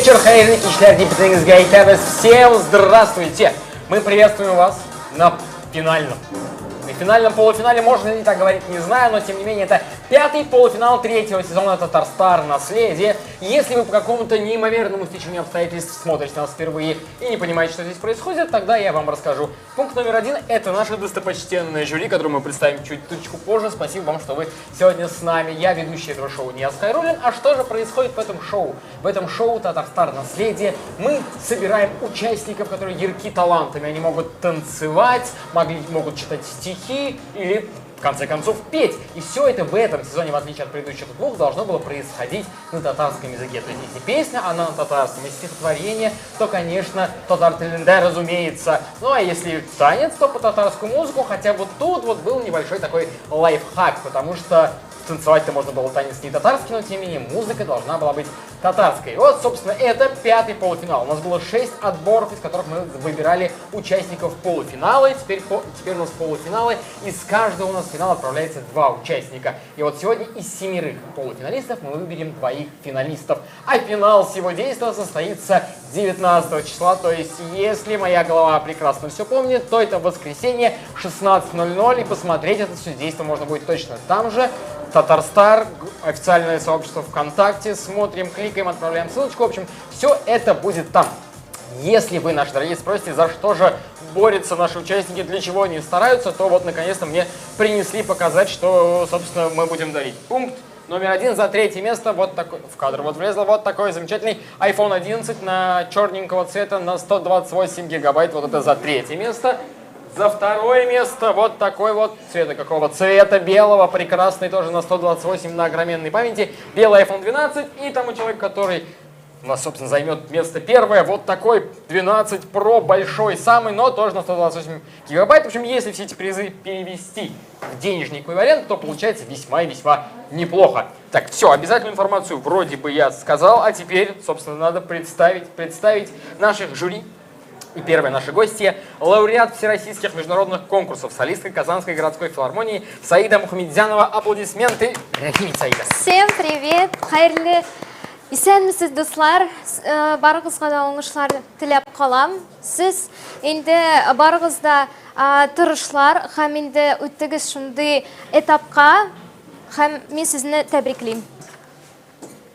Вечер, хәерле кичләр дип безнең әйтәбез. Всем здравствуйте! Мы приветствуем вас на финальном. На финальном полуфинале, можно ли так говорить, не знаю, но тем не менее это пятый полуфинал третьего сезона Татарстар Наследие. Если вы по какому-то неимоверному стечению обстоятельств смотрите нас впервые и не понимаете, что здесь происходит, тогда я вам расскажу. Пункт номер один – это наше достопочтенное жюри, которое мы представим чуть-чуточку позже. Спасибо вам, что вы сегодня с нами. Я ведущий этого шоу Нияз Хайруллин. А что же происходит в этом шоу? В этом шоу Татарстар Наследие мы собираем участников, которые ярки талантами. Они могут танцевать, могут читать стихи или, в конце концов, петь. И все это в этом сезоне, в отличие от предыдущих двух, должно было происходить на татарском языке. То есть, если песня, она на татарском, если стихотворение, то, конечно, татар телендә, разумеется. Ну, а если танец, то по татарскую музыку, хотя вот тут вот был небольшой такой лайфхак, потому что танцевать-то можно было танец не татарский, но, тем не менее, музыка должна была быть татарской. Вот, собственно, это пятый полуфинал. У нас было 6 отборов, из которых мы выбирали участников полуфинала. И теперь у нас полуфиналы. Из каждого у нас в финал отправляется 2 участника. И вот сегодня из 7 полуфиналистов мы выберем 2 финалистов. А финал всего действа состоится 19 числа. То есть, если моя голова прекрасно все помнит, то это воскресенье 16:00. И посмотреть это все действо можно будет точно там же. Татарстар, официальное сообщество ВКонтакте. Смотрим, кликаем, отправляем ссылочку. В общем, все это будет там. Если вы, наши дорогие, спросите, за что же борются наши участники, для чего они стараются, то вот наконец-то мне принесли показать, что, собственно, мы будем дарить. Пункт номер 1 за третье место. Вот такой, в кадр вот влезло, вот такой замечательный iPhone 11 на черненького цвета на 128 гигабайт. Вот это за третье место. За второе место вот такой вот цвета, какого цвета, белого, прекрасный тоже на 128 на огроменной памяти, белый iPhone 12. И тому человек, который у нас, собственно, займет место первое, вот такой 12 Pro, большой самый, но тоже на 128 гигабайт. В общем, если все эти призы перевести в денежный эквивалент, то получается весьма и весьма неплохо. Так, все, обязательную информацию вроде бы я сказал, а теперь, собственно, надо представить наших жюри. И первая наша гостья – лауреат всероссийских международных конкурсов, солистка Казанской городской филармонии Саида Мухаметзянова. Аплодисменты. Саида. Всем привет! Хәерле исәнмесез, дуслар! Барыгызга да уңышлар теләп калам. Сез инде барыгыз да тырышлар һәм инде үттегез шундый этапка, һәм мин сезне тәбриклим.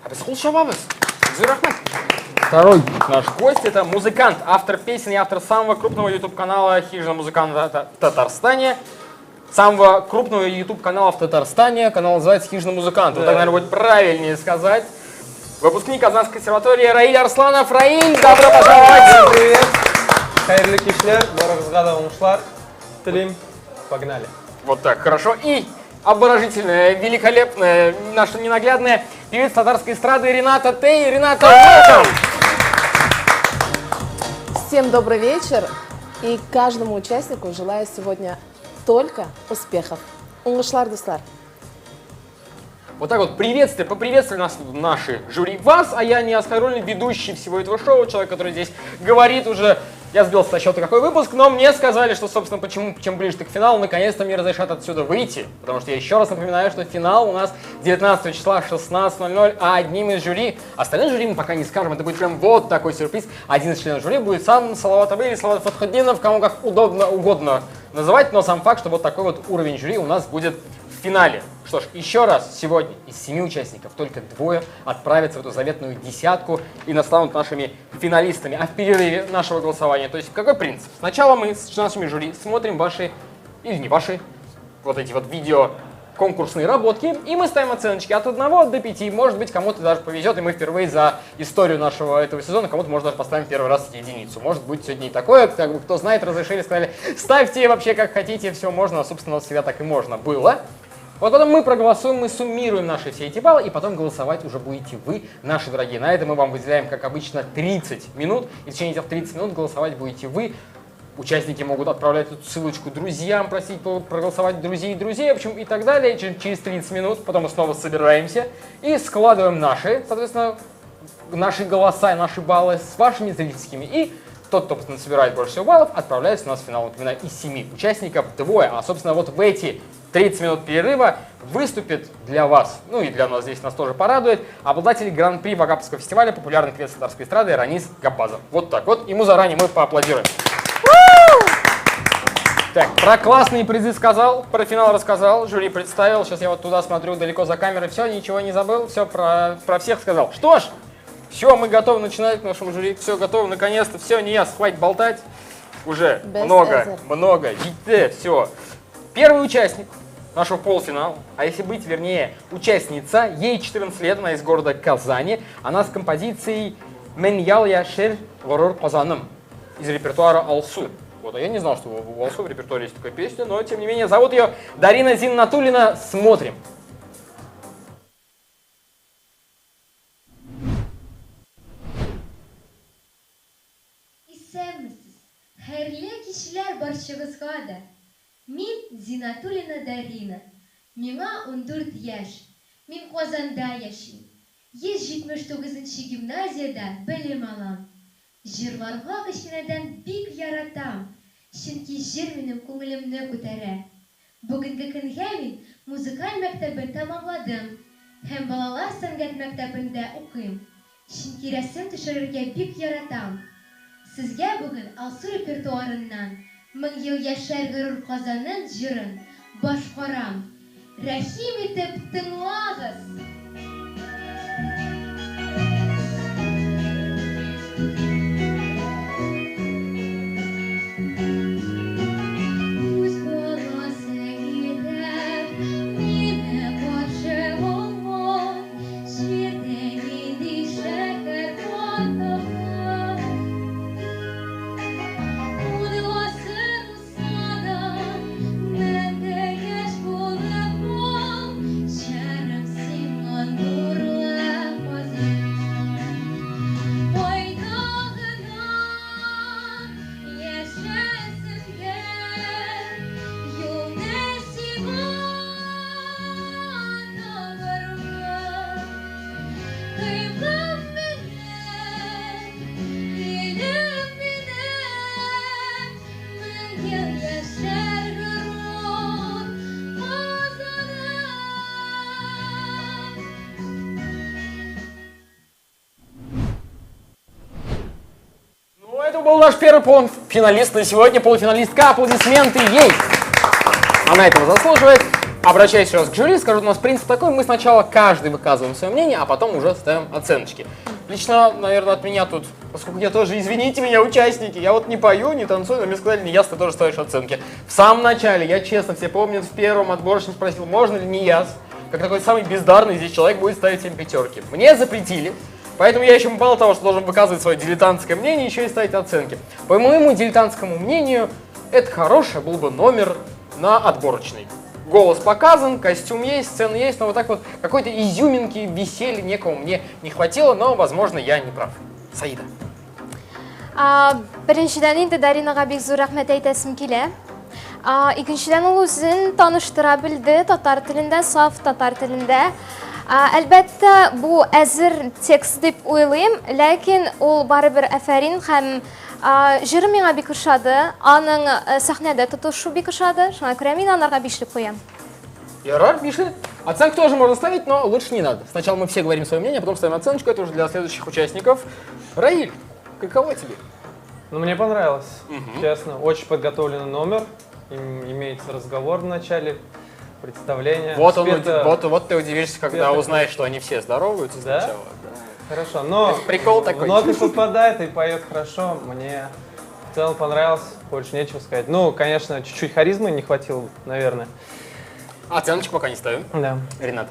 А без кул чабабыз. Зур рәхмәт. Второй наш гость – это музыкант, автор песен и автор самого крупного YouTube-канала «Хижина музыканта» в Татарстане. Самого крупного YouTube-канала в Татарстане. Канал называется «Хижина музыканта». Вот так, наверное, будет правильнее сказать. Выпускник Казанской консерватории Раиль Арсланов. Раиль, добро пожаловать! Привет! Хәерле кичләр, барыгызга да уңышлар телим. Погнали! Вот так, хорошо. И обворожительная, великолепная, наша ненаглядная певица татарской эстрады Рената Тей. Рената, welcome! Всем добрый вечер. И каждому участнику желаю сегодня только успехов. Уңышлар, дуслар! Вот так вот приветствие, поприветствовали нас наши жюри вас, а я Нияз Хайруллин, ведущий всего этого шоу, человек, который здесь говорит уже, я сбился со счета какой выпуск, но мне сказали, что, собственно, почему, чем ближе ты к финалу, наконец-то мне разрешат отсюда выйти, потому что я еще раз напоминаю, что финал у нас 19 числа 16:00, а одним из жюри, остальным жюри мы пока не скажем, это будет прям вот такой сюрприз, один из членов жюри будет сам Салават абый или Салават Фатхутдинов, кому как удобно, угодно называть, но сам факт, что вот такой вот уровень жюри у нас будет в финале. Что ж, еще раз, сегодня из 7 участников только 2 отправятся в эту заветную десятку и станут нашими финалистами. А в перерыве нашего голосования, то есть какой принцип? Сначала мы с нашими жюри смотрим ваши, или не ваши, вот эти вот видео конкурсные работки, и мы ставим оценочки от 1 до 5. Может быть, кому-то даже повезет, и мы впервые за историю нашего этого сезона кому-то, может, даже поставим первый раз единицу. Может быть, сегодня и такое, как бы, кто знает, разрешили, сказали, ставьте вообще как хотите, все можно, собственно, всегда так и можно было. Вот потом мы проголосуем, мы суммируем наши все эти баллы, и потом голосовать уже будете вы, наши дорогие. На это мы вам выделяем, как обычно, 30 минут. И в течение этих 30 минут голосовать будете вы. Участники могут отправлять эту ссылочку друзьям, просить проголосовать друзей и друзей, в общем, и так далее. Через 30 минут потом мы снова собираемся и складываем наши, соответственно, наши голоса и наши баллы с вашими зрительскими. И Тот, кто собирает больше всего баллов, отправляется у нас в финал. Напоминаю, из 7 участников двое. А, собственно, вот в эти 30 минут перерыва выступит для вас, ну и для нас здесь, нас тоже порадует, обладатель гран-при Вагаповского фестиваля популярный певец татарской эстрады Ранис Габбазов. Вот так вот. Ему заранее мы поаплодируем. Так, про классные призы сказал, про финал рассказал, жюри представил. Сейчас я вот туда смотрю, далеко за камерой. Все, ничего не забыл, все про всех сказал. Что ж, все, мы готовы начинать к нашему жюри. Все готово, наконец-то. Все, не я, хватит болтать. Уже Best много, ever. Много. Все. Первый участник нашего полуфинала, а если быть вернее, участница, ей 14 лет, она из города Казани, она с композицией «Мең ел яшәр горур Казаным» из репертуара Алсу. Вот, а я не знал, что у Алсу в репертуаре есть такая песня, но тем не менее зовут ее Дарина Зиннатуллина. Смотрим. Исәнмесез, хәерле кичләр барчагызга да. Мин Зинатуллина Дарина. Миңа 14 яшь. Мин Казанда яшим. 179 гимназиядә белем алам. Җырларга кечкенәдән бик яратам, чөнки җыр минем күңелемне күтәрә. Бүгенге көнгә мин музыкаль мәктәбен тәмамладым һәм балалар сәнгать мәктәбендә укыйм. Чөнки рәсем төшерергә бик яратам. Сезгә бүген Алсу репертуарыннан Мең ел яшәр горур Казаным җырын башкарам. Рәхим итеп тыңлагыз! Үз баласы итеп мине каршы алган җирдә нинди шәһәр бар тагын? Ун гасыр узса да, мәңге яшь булып кал, җырым сиңа нурлы Казан. Кайда гына яшәсәң дә, юлны сиңа табармын. Кыйблам минем, илем минем, мең ел яшәр горур Казаным. Ну, это был наш первый полуфиналист на сегодня, полуфиналистка. Аплодисменты ей! Она этого заслуживает. Обращаюсь еще раз к жюри, скажу, у нас принцип такой, мы сначала каждый выказываем свое мнение, а потом уже ставим оценочки. Лично, наверное, от меня тут, поскольку я тоже, извините меня, участники, я вот не пою, не танцую, но мне сказали, Нияз, ты тоже ставишь оценки. В самом начале, я честно, все помнят, в первом отборочном спросил, можно ли Нияз, как такой самый бездарный здесь человек, будет ставить всем пятерки. Мне запретили. Поэтому я еще мало того, что должен выказывать свое дилетантское мнение, еще и ставить оценки. По моему дилетантскому мнению, это хороший был бы номер на отборочный. Голос показан, костюм есть, сцена есть, но вот так вот какой-то изюминки, веселья некого мне не хватило, но, возможно, я не прав. Саида. Беренчедән инде Даринага бик зур рәхмәт әйтәсем килә. Икенчедән ул үзен таныштыра белде татар телендә, саф татар телендә. Әлбәттә, бу әзер текст дип уйлыйм, ләкин ул барыбер афәрин һәм җыры миңа бик ошады, аның сәхнәдә тотышу бик ошады, шуңа күрә мин анарга бишле куям. Ярар, бишле. Оценку тоже можно ставить, но лучше не надо. Сначала мы все говорим свое мнение, а потом ставим оценочку, это уже для следующих участников. Раиль, каково тебе? Ну, мне понравилось, честно. Очень подготовленный номер. Имеется разговор в начале, представление. Вот, он, Спето- вот ты удивишься, когда спето- узнаешь, что они все здороваются Да? сначала. Да. Хорошо, но Это прикол такой. в ноты попадает и поет хорошо. Мне в целом понравилось, больше нечего сказать. Ну, конечно, чуть-чуть харизмы не хватило, наверное. Оценочку пока не ставим. Да. Ренат.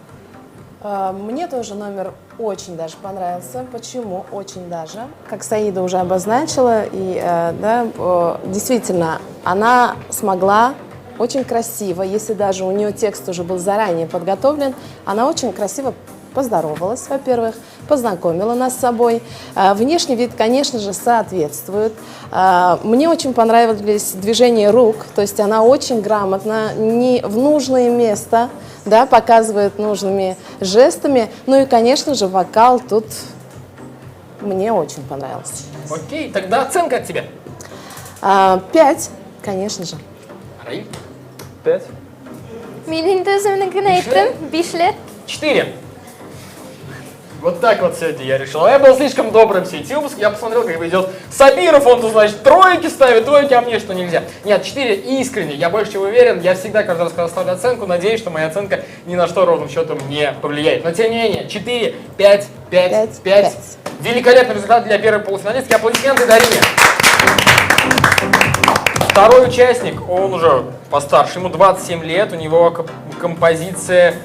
Мне тоже номер очень даже понравился. Почему очень даже? Как Саида уже обозначила, и, да, действительно, она смогла очень красиво, если даже у нее текст уже был заранее подготовлен, она очень красиво поздоровалась, во-первых, познакомила нас с собой. Внешний вид, конечно же, соответствует. Мне очень понравились движения рук, то есть она очень грамотно, не в нужное место, да, показывает нужными жестами. Ну и, конечно же, вокал тут мне очень понравился. Окей, тогда оценка от тебя. 5, конечно же. Раиль? 5. Мин инде үземнекен әйттем, бишле. 4. Вот так вот сегодня я решил. Я был слишком добрым все эти выпуски. Я посмотрел, как идет Сабиров, он тут, значит, тройки ставит, двойки, а мне что нельзя. Нет, 4 искренне, я больше чем уверен. Я всегда каждый раз, когда ставлю оценку, надеюсь, что моя оценка ни на что ровным счетом не повлияет. Но тем не менее, 4, 5, 5, 5. 5. Великолепный результат для первой полуфиналистки. Аплодисменты Дарине. Второй участник, он уже постарше, ему 27 лет, у него композиция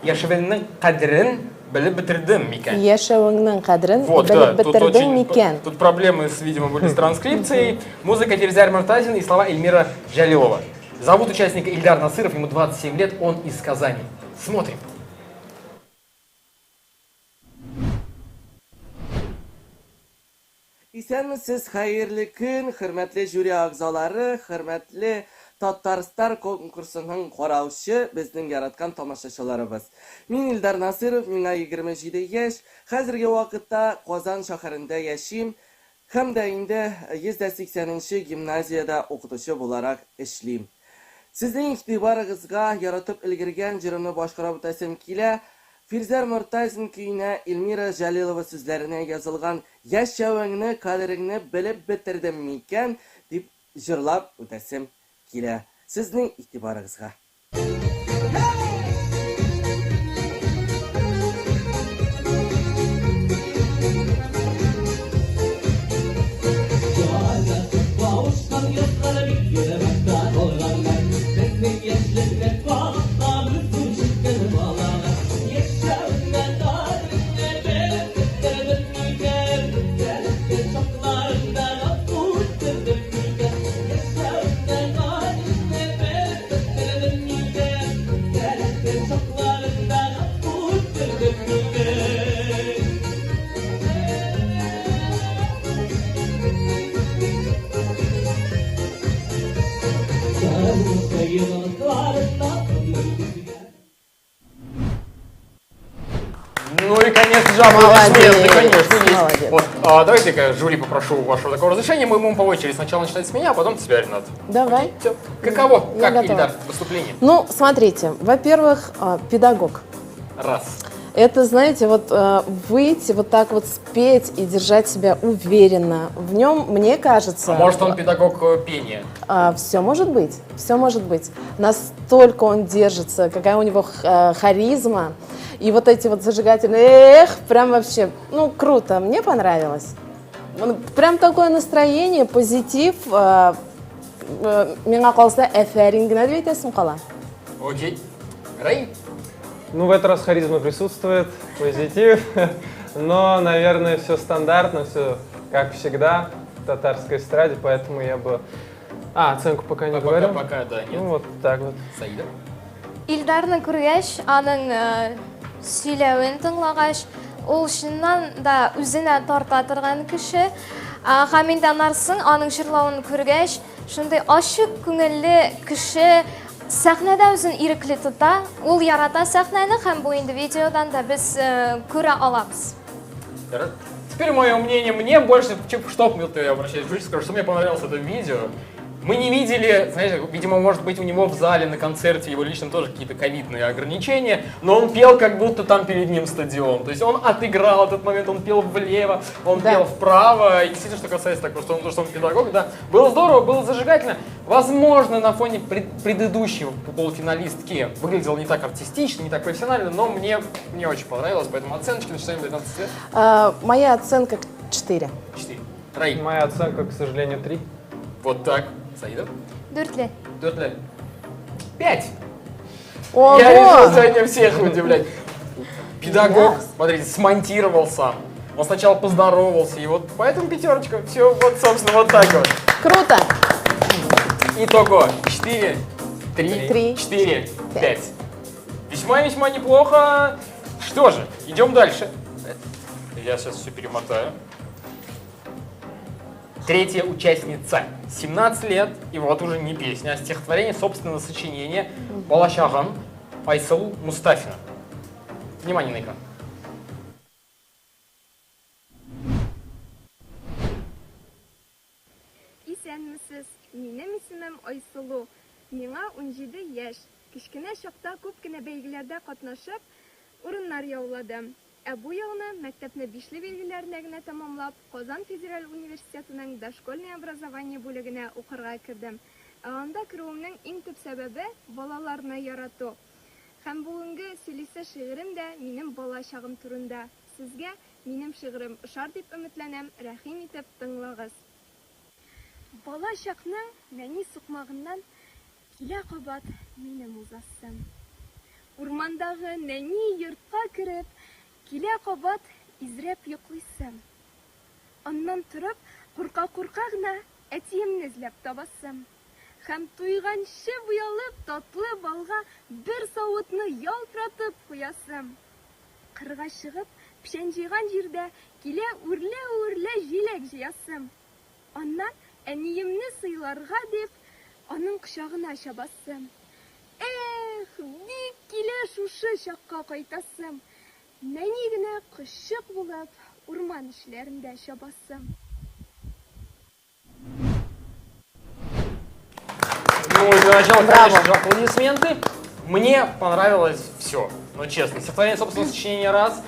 «Яшәвеңнең кадерен белеп бетердем микән». Яшәвеңнең кадерен Вот, белеп да, тут бетердем очень, микән. тут проблемы, видимо, были с транскрипцией. Музыка Ферзяр Муртазин и слова Эльмира Жалилова. Зовут участника Ильдар Насыров, ему 27 лет, он из Казани. Смотрим. Исәнмесез, хәерле көн, хөрмәтле жюри әгъзалары, хөрмәтле Татарстар конкурсының караучы, безнең яраткан тамашачыларыбыз. Мин Илдар Насыров, миңа 27 яшь, хәзерге вакытта Казан шәһәрендә яшим һәм дә инде 180нче гимназиядә укытучы буларак эшлим. Сезнең игътибарыгызга яратып өлгергән җырымны башкарып үтәсем килә. Фирзәр Мортазин көенә Эльмира Җәлилова сүзләренә язылган «Яшәвеңне, кадереңне белеп бетердем микән» дип җырлап үтәсем килә. Сезнең игътибарыгызга. Ну и, конечно же, аплодисменты, конечно, есть. Молодец. Вот, давайте-ка, жюри, попрошу вашего такого разрешения. Мы будем по очереди сначала начинать с меня, а потом с тебя, Ренат. Давай. Все. Каково? Я Как, готова. Ильдар, выступление? Ну, смотрите, во-первых, педагог. Раз. Это, знаете, вот выйти, вот так вот спеть и держать себя уверенно. В нем, мне кажется... А может, он педагог пения? Все может быть, все может быть. Настолько он держится, какая у него харизма. И вот эти вот зажигательные, эх, прям вообще, ну, круто, мне понравилось. Прям такое настроение, позитив. Миңа калса, әфәрин генә дип әйтәсем кала. Окей. Рай? Ну, в этот раз харизма присутствует, позитив, но, наверное, все стандартно, все как всегда в татарской эстраде, поэтому я бы... оценку пока не говорю. Пока, да, нет. Ну, вот так вот. Саида? Илдарны күргәч, аның сөйләвен тыңлагач, ул чыннан да үзенә тарта торган кеше. Һәм инде аннан соң аның җырлавын күргәч, шундый ачык күңелле кеше сәхнәдә үзен ирекле тота, ул ярата сәхнәне һәм бу инде видеодан да без күрә алабыз. Теперь мое мнение, мне больше, что я обращаюсь к жюри, скажу, что мне понравилось это видео. Мы не видели, знаете, видимо, может быть, у него в зале на концерте его лично тоже какие-то ковидные ограничения, но он пел, как будто там перед ним стадион. То есть он отыграл этот момент, он пел влево, он пел вправо. И действительно, что касается такого, что он педагог, да, было здорово, было зажигательно. Возможно, на фоне предыдущего полуфиналистки выглядело не так артистично, не так профессионально, но мне очень понравилось, поэтому оценочки начинаем 12 лет. Моя оценка 4. 4. Рай. Моя оценка, к сожалению, 3. Вот так. Саида? Дүртле. Дүртле. 5. Ого! Я решил сегодня всех удивлять. Педагог, смотрите, смонтировал сам. Он сначала поздоровался, и вот поэтому пятерочка. Все, вот, собственно, вот так вот. Круто! Итого 4, 3, 4, 5. Весьма-весьма неплохо. Что же, идем дальше. Я сейчас все перемотаю. Третья участница, 17 лет, и вот уже не песня, а стихотворение собственного сочинения Балашаган Айсылу Мустафина. Внимание на экран. Исәнмесез! Минем исемем Айсылу. Миңа 17 яшь. Кечкенә чакта күп кенә бәйгеләрдә катнашып, урыннар яуладым. Ә бу елны, мәктәпне бишле билгеләренә генә тәмамлап, Казан федераль университетының дошкольное образование бүлегенә укырга кердем. Ә анда керүемнең иң төп сәбәбе, балаларны ярату. Һәм бүгенге сөйлисе шигырем дә минем бала чагым турында. Сезгә минем шигырем ошар дип өметләнәм, рәхим итеп тыңлагыз. Бала чакның нәни сукмагыннан килә кабат минем узасым. Урмандагы нәни йортка кереп, килә кабат изрәп йоклыйсым. Аннан торып, курка-курка гына әтиемне эзләп табасым. Һәм туйганчы буялып татлы балга бер савытны ялтыратып куясым. Кырга чыгып, печән җыйган җирдә килә үрлә-үрлә җиләк җыясым. Аннан әниемне сыйларга дип, аның кочагына чабасым. Эх, бик килә шушы чакка кайтасым. Нәни генә кошчык булып, урман эчләрендә чабасым. Ну, для начала, конечно же, аплодисменты. Мне понравилось все, ну честно. Стихотворение собственного сочинения раз.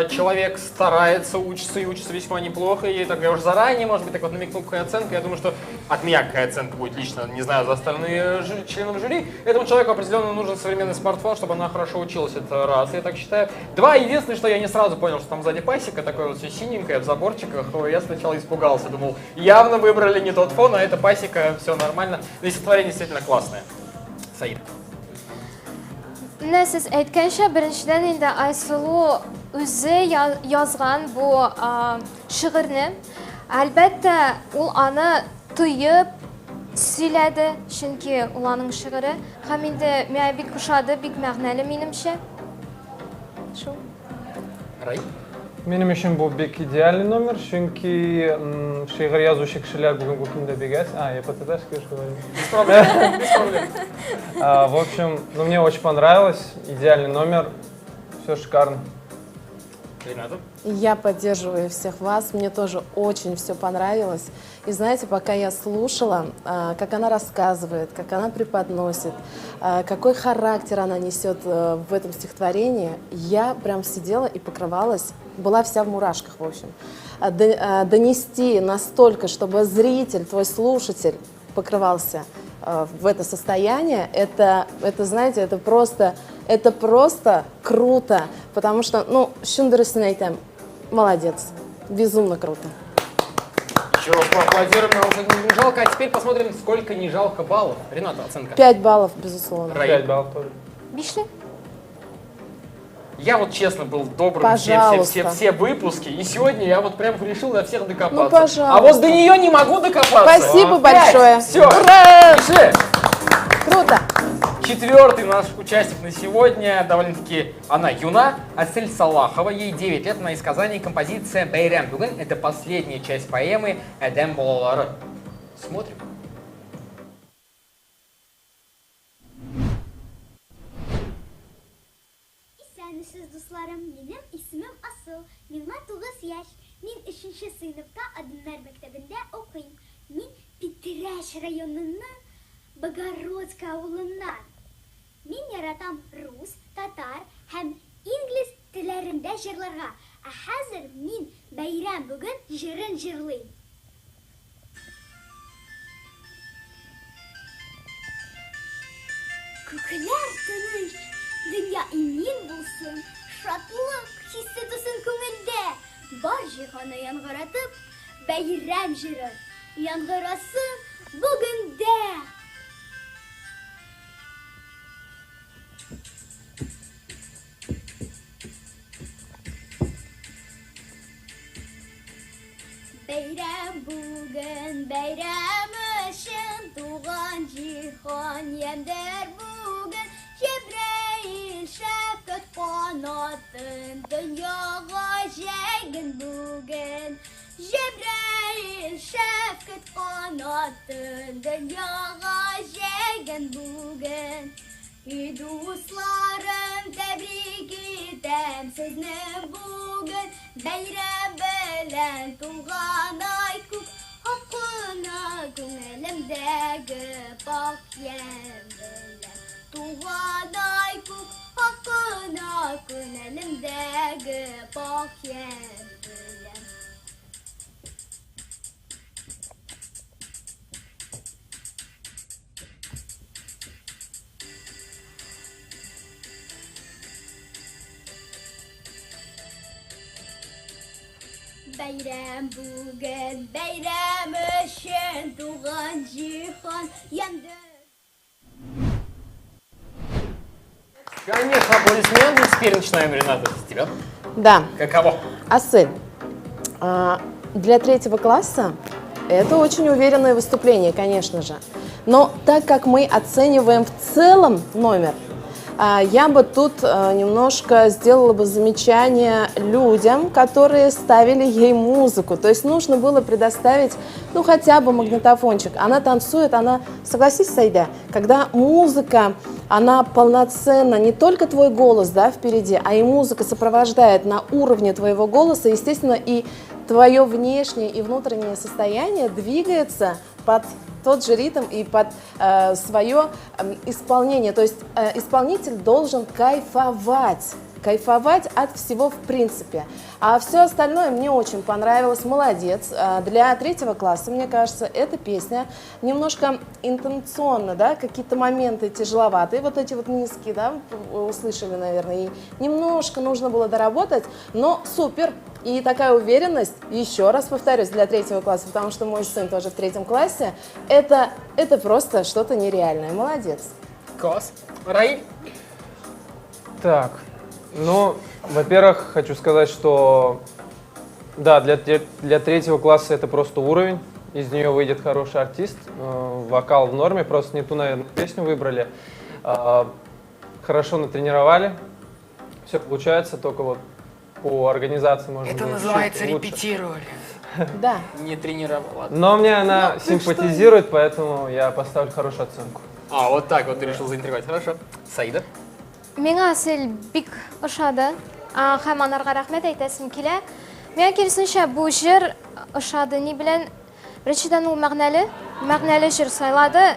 Человек старается, учится и учится весьма неплохо. И так я уже заранее, может быть, так вот намекнул, какая оценка. Я думаю, что от меня какая оценка будет лично, не знаю, за остальные членов жюри. Этому человеку определенно нужен современный смартфон, чтобы она хорошо училась. Это раз, я так считаю. Два, единственное, что я не сразу понял, что там сзади пасека, такое вот все синенькое, в заборчиках. Ой, я сначала испугался, думал, явно выбрали не тот фон, а это пасека, все нормально. Но стихотворение действительно классное. Саид. Менә сез әйткәнчә, беренчедән инде Айсылу үзе язган бу шигырьне. Әлбәттә, ул аны тоеп сөйләде, чөнки ул аның шигыре. Һәм инде миңа бик ошады, бик мәгънәле минемчә. Шул. Рай. Минем өчен бу бик идеальный номер, чөнки шигырь язучы кешеләр бүгенге көндә бик әз. А, я по-татарски уже говорю. Без проблем, без проблем. В общем, мне очень понравилось. Идеальный номер. Все шикарно. Рената? Я поддерживаю всех вас. Мне тоже очень все понравилось. И знаете, пока я слушала, как она рассказывает, как она преподносит, какой характер она несет в этом стихотворении, я прям сидела и покрывалась, была вся в мурашках, в общем. Донести настолько, чтобы зритель, твой слушатель покрывался в это состояние, это, знаете, это просто круто, потому что, ну, чын дөресен әйтәм, молодец, безумно круто. Еще раз поаплодируем, нам абсолютно не жалко. А теперь посмотрим, сколько не жалко баллов. Рената, оценка. 5 баллов, безусловно. Рай. 5 баллов тоже. Бишле? Я вот честно был добрым все, все, Пожалуйста. все, все выпуски, и сегодня я вот прям решил до всех докопаться. Ну, пожалуйста. А вот до нее не могу докопаться. Спасибо большое. Все. Ура! Бишле. Круто. Четвертый наш участник на сегодня, довольно-таки она юна, Асель Салахова, ей 9 лет, она из Казани, композиция «Бәйрәм бүген» — это последняя часть поэмы «Адәм балалары». Смотрим. Исәнмесез, дусларым. Минем исемем Асыл. Миңа 9 яшь. Мин 3 сыйныфта Адымнар мәктәбендә укыйм. Мин Питрәч районының Богородск авылыннан. Мин яратам рус, татар һәм инглиз телләрендә җырларга. Ә хәзер мин Бәйрәм бүген җырын җырлыйм. Күкләр тыныч, дөнья имин булсын, шатлык хисе тусын күңелдә. Бар җиһанны яңгыратып, бәйрәм җыры яңгырасын бүген дә. Бәйрәм бүген, бәйрәм өчен туган җиһан ямьдер бүген. Җәбраил шәфкать канатын дөньяга җәйген бүген. Җәбраил шәфкать канатын дөньяга җәйген бүген. И дусларым, тәбрик итәм сезне бүген бәйрәм белән, туган ай күк хакына. Күңелемдәге пакь ямь белән Туган ай күк хакына Күңелемдәге пакь ямь белән. Бәйрәм бүген, бәйрәм өчен туган җиһан ямьле. Конечно, аплодисменты. Теперь начинаем, Рената, с тебя. Да. Каково? Асель, для третьего класса это очень уверенное выступление, конечно же. Но так как мы оцениваем в целом номер, я бы тут немножко сделала бы замечание людям, которые ставили ей музыку. То есть нужно было предоставить, ну, хотя бы магнитофончик. Она танцует, она, согласись, Сайда, когда музыка, она полноценна, не только твой голос, да, впереди, а и музыка сопровождает на уровне твоего голоса, естественно, и твое внешнее и внутреннее состояние двигается под тот же ритм и под свое исполнение. То есть исполнитель должен кайфовать, кайфовать от всего в принципе. А все остальное мне очень понравилось, молодец. Для третьего класса, мне кажется, эта песня немножко интонационно, да, какие-то моменты тяжеловатые, вот эти вот низкие, да, услышали, наверное, и немножко нужно было доработать, но супер. И такая уверенность, еще раз повторюсь, для третьего класса, потому что мой сын тоже в третьем классе, это просто что-то нереальное. Молодец. Класс. Раиль? Так, ну, во-первых, хочу сказать, что да, для третьего класса это просто уровень. Из нее выйдет хороший артист. Вокал в норме, просто не ту, наверное, песню выбрали. Хорошо натренировали. Все получается, только вот по организации можно Это было называется чуть лучше. репетировали. Да. Не тренировала. Но мне она симпатизирует, поэтому я поставлю хорошую оценку. А, вот так вот ты решил заинтриговать. Хорошо. Саида? Миңа Асель бик ошады. Һәм анарга рәхмәт әйтәсем килә. Миңа киресенчә бу җыр ошады. Ни белән? Беренчедән ул мәгънәле, мәгънәле җыр сайлады.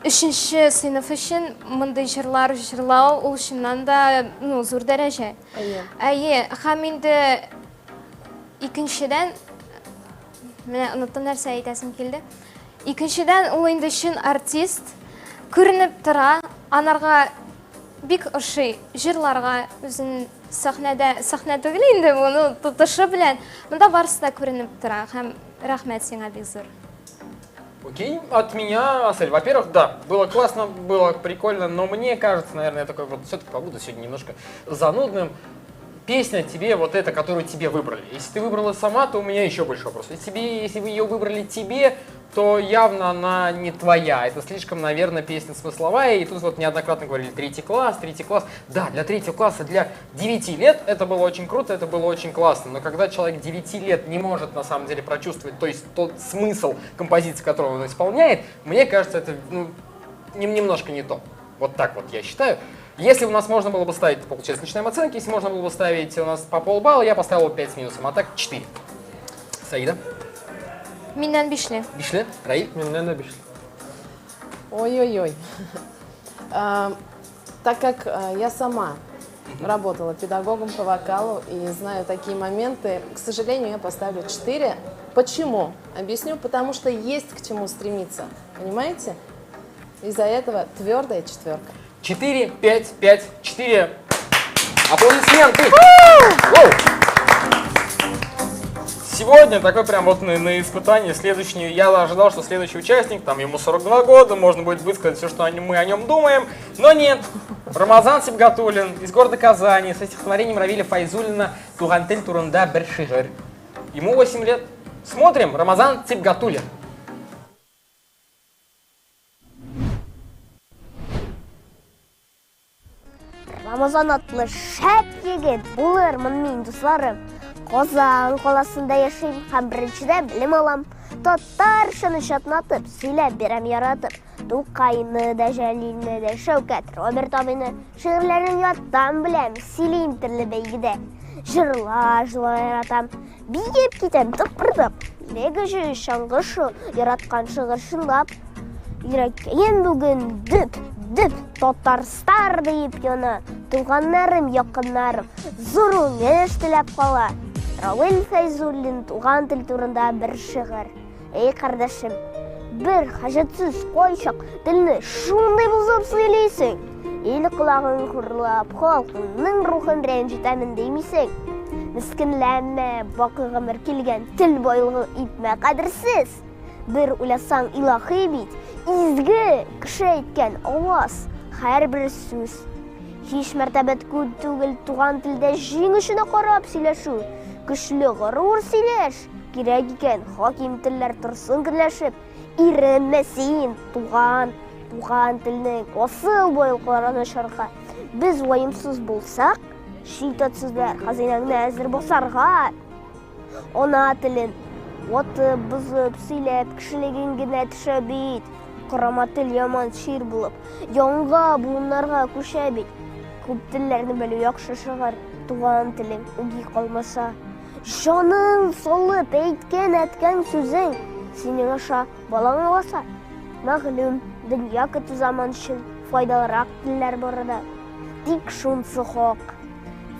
Өченче сыйныф өчен мондый җырлар җырлау ул чыннан да, ну, зур дәрәҗә. Әйе. Әйе, һәм инде икенчедән, менә оныттым нәрсә әйтәсем килде. Икенчедән, ул инде чын артист, күренеп тора, анарга бик ошый җырларга, үзен сәхнәдә, сәхнә түгел инде, моны тотышы белән, монда барысы да күренеп тора, һәм рәхмәт сиңа бик зур. Окей, от меня, Асель, во-первых, да, было классно, было прикольно, но мне кажется, наверное, я такой вот все-таки побуду сегодня немножко занудным. Песня тебе вот эта, которую тебе выбрали. Если ты выбрала сама, то у меня еще больше вопросов. Если вы ее выбрали тебе, то явно она не твоя. Это слишком, наверное, песня смысловая. И тут вот неоднократно говорили третий класс, третий класс. Да, для третьего класса, для 9 лет это было очень круто, это было очень классно. Но когда человек 9 лет не может на самом деле прочувствовать, то есть тот смысл композиции, которую он исполняет, мне кажется, это, ну, немножко не то. Вот так вот я считаю. Если у нас можно было бы ставить, получается, начинаем оценки, если можно было бы ставить у нас по полбалла, я поставил 5 с минусом, а так 4. Саида? Миннән бишле. Бишле? Раиль? Миннән дә бишле. Ой-ой-ой. Так как я сама работала педагогом по вокалу и знаю такие моменты, к сожалению, я поставлю 4. Почему? Объясню, потому что есть к чему стремиться, понимаете? Из-за этого твердая четверка. 4, 5, 5, 4. Аплодисменты! Воу! Сегодня такой прям вот на испытании следующий, я ожидал, что следующий участник, ему 42 года, можно будет высказать все, что мы о нем думаем, но нет. Рамазан Сибгатуллин из города Казани со стихотворением Равиля Файзуллина Туган тел турында бер шигырь. Ему 8 лет. Смотрим Рамазан Сибгатуллин. Рамазан атлы шәп егет булырмын мин, дусларым. Казан каласында яшим һәм беренчедә белем алам. Татарчаны чатнатып, сөйләп бирәм яратып. Тукайны да, Җәлилне дә, Шәүкәт Роберт абыйны шигырьләрен яттан беләм, сөйлим төрле бәйгедә. Җырлар җырлар яратам, биеп китәм тыпырдап. Лего җыю, чаңгы шуу, яраткан шигырь чынлап. Йөрәккәем бүген дөп, дөп, Татарстар диеп яна. Туганнарым, якыннарым, зур уңыш теләп кала. Равил Фәйзуллин туган тел турында бер шигырь. Эй, кардәшем, бер хаҗәтсез кайчак телне шундый бозып сөйлисең. Ил колагын хурлап, халкыңның рухын рәнҗетәмен димисең. Мескенләнмә, бакый гомер килгән тел байлыгы итмә кадерсез. Бер уйласаң, илаһи бит, изге кеше әйткән аваз, һәрбер сүз. Һич мәртәбә түгел туган телдә җиң очына карап сөйләшү. Көчле горур сөйләш, кирәк икән, хаким телләр торсын көнләшеп. Иренмә син, туган, туган телнең асыл байлыкларын ачарга. Без ваемсыз булсак, чит-ят сүзләр хәзинәңне әзер басарга. Ана телен ватып, бозып, сөйләп, кешелегең генә төшә бит. Корама тел яман чир булып, яңа буыннарга күчә бит. Күп телләрне белү яхшы шыгыр, туган телең үги калмаса. Җаның салып әйткән әткәң сүзең синең аша балаң аласа. Мәгълүм, дөнья көтү заман өчен файдалырак телләр барыда. Тик шунсы хак.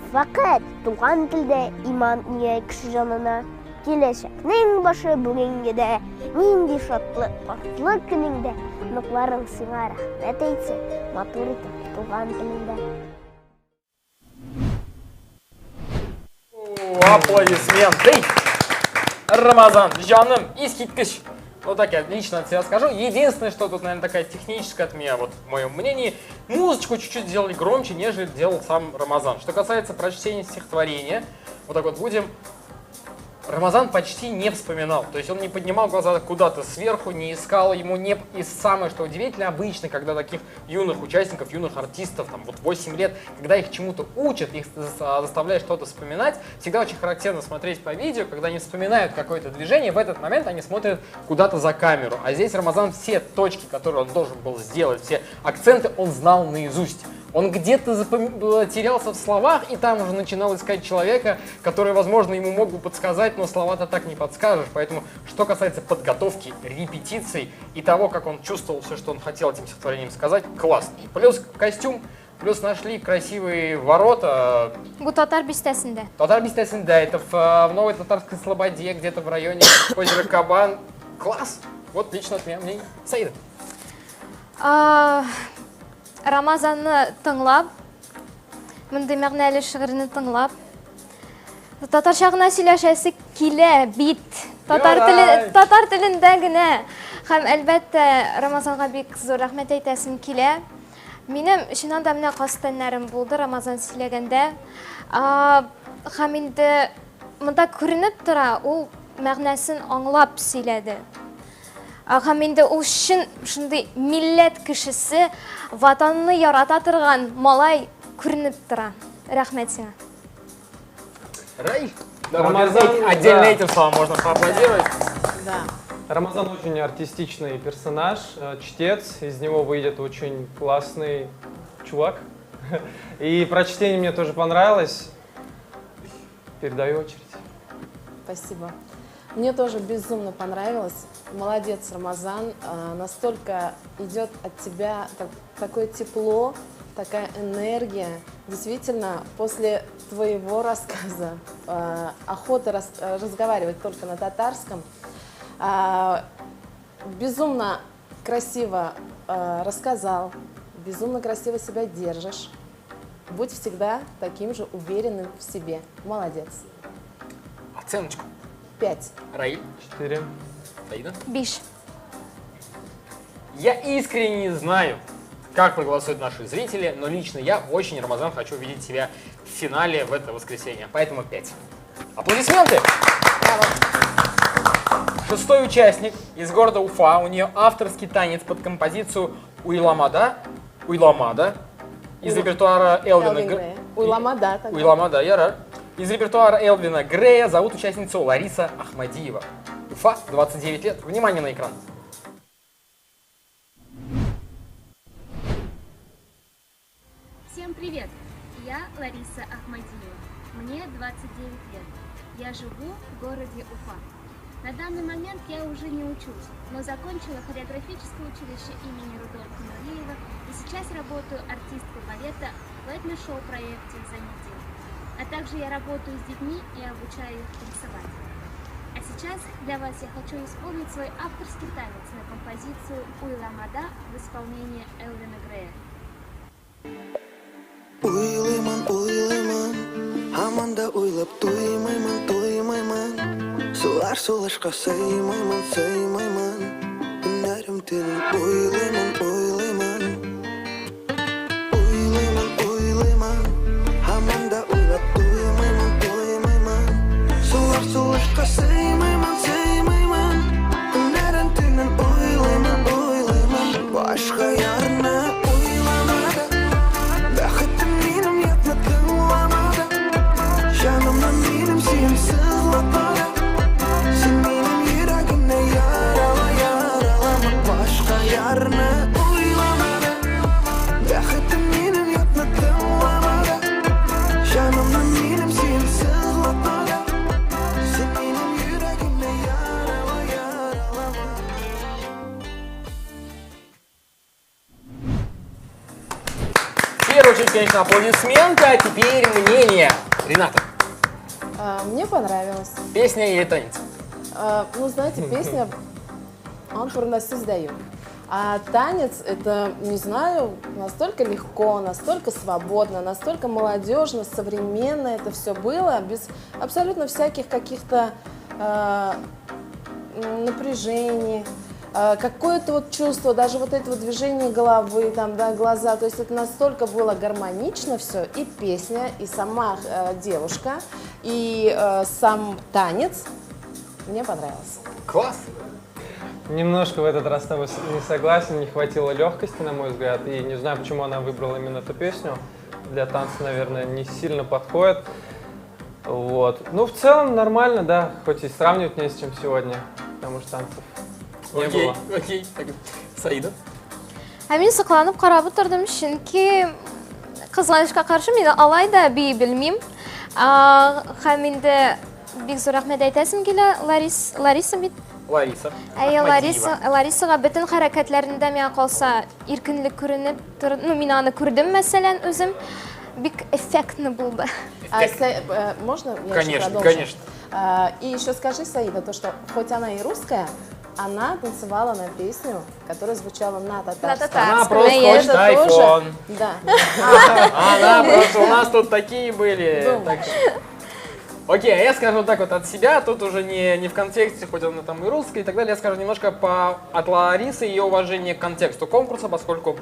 Фәкать туган телдә иман иңә кеше җанына. Киләчәкнең башы бүгенгедә, нинди шатлык, картлык көнеңдә, оныкларың сиңа рәхмәт әйтсен, матур итеп туган телеңдә. Аплодисменты! Рамазан, җаным, искиткеч! Вот так я лично от себя скажу. Единственное, что тут, наверное, такая техническая от меня, вот в моем мнении, музычку чуть-чуть сделали громче, нежели делал сам Рамазан. Что касается прочтения стихотворения, вот так вот будем. Рамазан почти не вспоминал, то есть он не поднимал глаза куда-то сверху, не искал, ему не... И самое, что удивительно, обычно, когда таких юных участников, юных артистов, там вот 8 лет, когда их чему-то учат, их заставляют что-то вспоминать, всегда очень характерно смотреть по видео, когда они вспоминают какое-то движение, в этот момент они смотрят куда-то за камеру. А здесь Рамазан все точки, которые он должен был сделать, все акценты он знал наизусть. Он где-то терялся в словах и там уже начинал искать человека, который, возможно, ему мог бы подсказать, но слова-то так не подскажешь. Поэтому, что касается подготовки, репетиций и того, как он чувствовал все, что он хотел этим стихотворением сказать, класс. Плюс костюм, плюс нашли красивые ворота. Бу Татар бистәсендә. Татар бистәсендә, это в Новой Татарской Слободе, где-то в районе озера Кабан. Класс! Вот лично от меня мнение. Саида. Рамазанны тыңлап, мондый мәгънәле шигырьне тыңлап, татарча гына сөйләшәсе килә бит. Татар теле, татар телендә генә. Һәм әлбәттә, Рамазанга бик зур рәхмәт әйтәсем килә. Минем чыннан да менә каз тәннәрем булды Рамазан сөйләгәндә. Һәм инде монда күренеп тора, ул мәгънәсен аңлап сөйләде. Һәм инде ул чын шундый милләт кешесе, ватанны ярата торган малай күренеп тора. Рәхмәт сиңа. Рай. Рамазан, отдельно да. Этим словам можно поаплодировать. Да. Рамазан очень артистичный персонаж, чтец, из него выйдет очень классный чувак. И прочтение мне тоже понравилось. Передаю очередь. Спасибо. Мне тоже безумно понравилось. Молодец, Рамазан. Настолько идет от тебя такое тепло, такая энергия. Действительно, после твоего рассказа, охота разговаривать только на татарском. Безумно красиво рассказал, безумно красиво себя держишь. Будь всегда таким же уверенным в себе. Молодец. Оценочку. 5. Раиль. 4. Таина. Биш. Я искренне не знаю, как проголосуют наши зрители, но лично я очень, Рамазан, хочу увидеть себя в финале в это воскресенье. Поэтому 5. Аплодисменты! Браво! Шестой участник из города Уфа. У нее авторский танец под композицию Уйламада. Уйламада. Из репертуара Элвина Элвин Грея. Уйламада, тогда. Уйламада, я рад. Из репертуара Элвина Грея зовут участницу Лариса Ахмадиева. Уфа, 29 лет. Внимание на экран. Всем привет! Я Лариса Ахмадиева. Мне 29 лет. Я живу в городе Уфа. На данный момент я уже не учусь, но закончила хореографическое училище имени Рудольфа Нуриева и сейчас работаю артисткой балета в этно-шоу-проекте «Замедин». А также я работаю с детьми и обучаю их танцевать. А сейчас для вас я хочу исполнить свой авторский танец на композицию «Уйламада» в исполнении Элвина Грея. Уйлыймын, уйлыймын, һаман да уйлап туймаймын, туймаймын. Сулар сулышка сыймаймын, сыймаймын. Көннәрем төнем уйлыймын, уйлыймын. Уйлыймын, уйлыймын, һаман да уйлап туймаймын, туймаймын. Сулар сулышка сыймаймын, сыймаймын. Көннәрем төнем уйлыймын, уйлыймын. Башка ярны уйламады. Бәхетем минем ятны тыңламады. Җанымны минем син сызлатмады. Син минем йөрәгемне ярала, яралама. Башка ярны уйламады. Бәхетем минем ятны тыңламады. Җанымны минем син сызлатмады. Син минем йөрәгемне ярала, яралама. В первую очередь, конечно, аплодисменты, а теперь мнение. Рената, Мне понравилось. песня или танец? Ну, знаете, песня «Он турында сүз дә юк». А танец — это, не знаю, настолько легко, настолько свободно, настолько молодежно, современно это все было, без абсолютно всяких каких-то напряжений, какое-то вот чувство, даже вот это вот движение головы, там, да, глаза, то есть это настолько было гармонично все, и песня, и сама девушка, и сам танец, мне понравился. Класс! Немножко в этот раз с тобой не согласен, не хватило легкости, на мой взгляд, и не знаю, почему она выбрала именно эту песню. Для танца, наверное, не сильно подходит. Вот. Ну, в целом нормально, да, хоть и сравнивать не с чем сегодня, потому что танцев не Окей, было. Окей. Так, Саида? Ә мин сокланып карап утырдым, чөнки кызганычка каршы мин алай да бии белмим. Һәм инде бик зур рәхмәт әйтәсем килә Ларис, Лариса бит. Лариса. Әйе, Ахмадиева. Лариса, Ларисага бөтен хәрәкәтләрендә миңа калса иркенлек күренеп тор. Ну, мин аны күрдем, мәсәлән, үзем. Бик эффектно булды. Можно я еще Конечно, продолжу? Конечно. И еще скажи, Саида, то, что хоть она и русская, она танцевала на песню, которая звучала на татарском. На татарском. Она просто Әйе. хочет Это тоже- айфон. Да. Она просто, у нас тут такие были. Думаю. Так что- Окей, а я скажу так вот от себя, тут уже не в контексте, хоть она там и русская и так далее, я скажу немножко от Ларисы, ее уважение к контексту конкурса, поскольку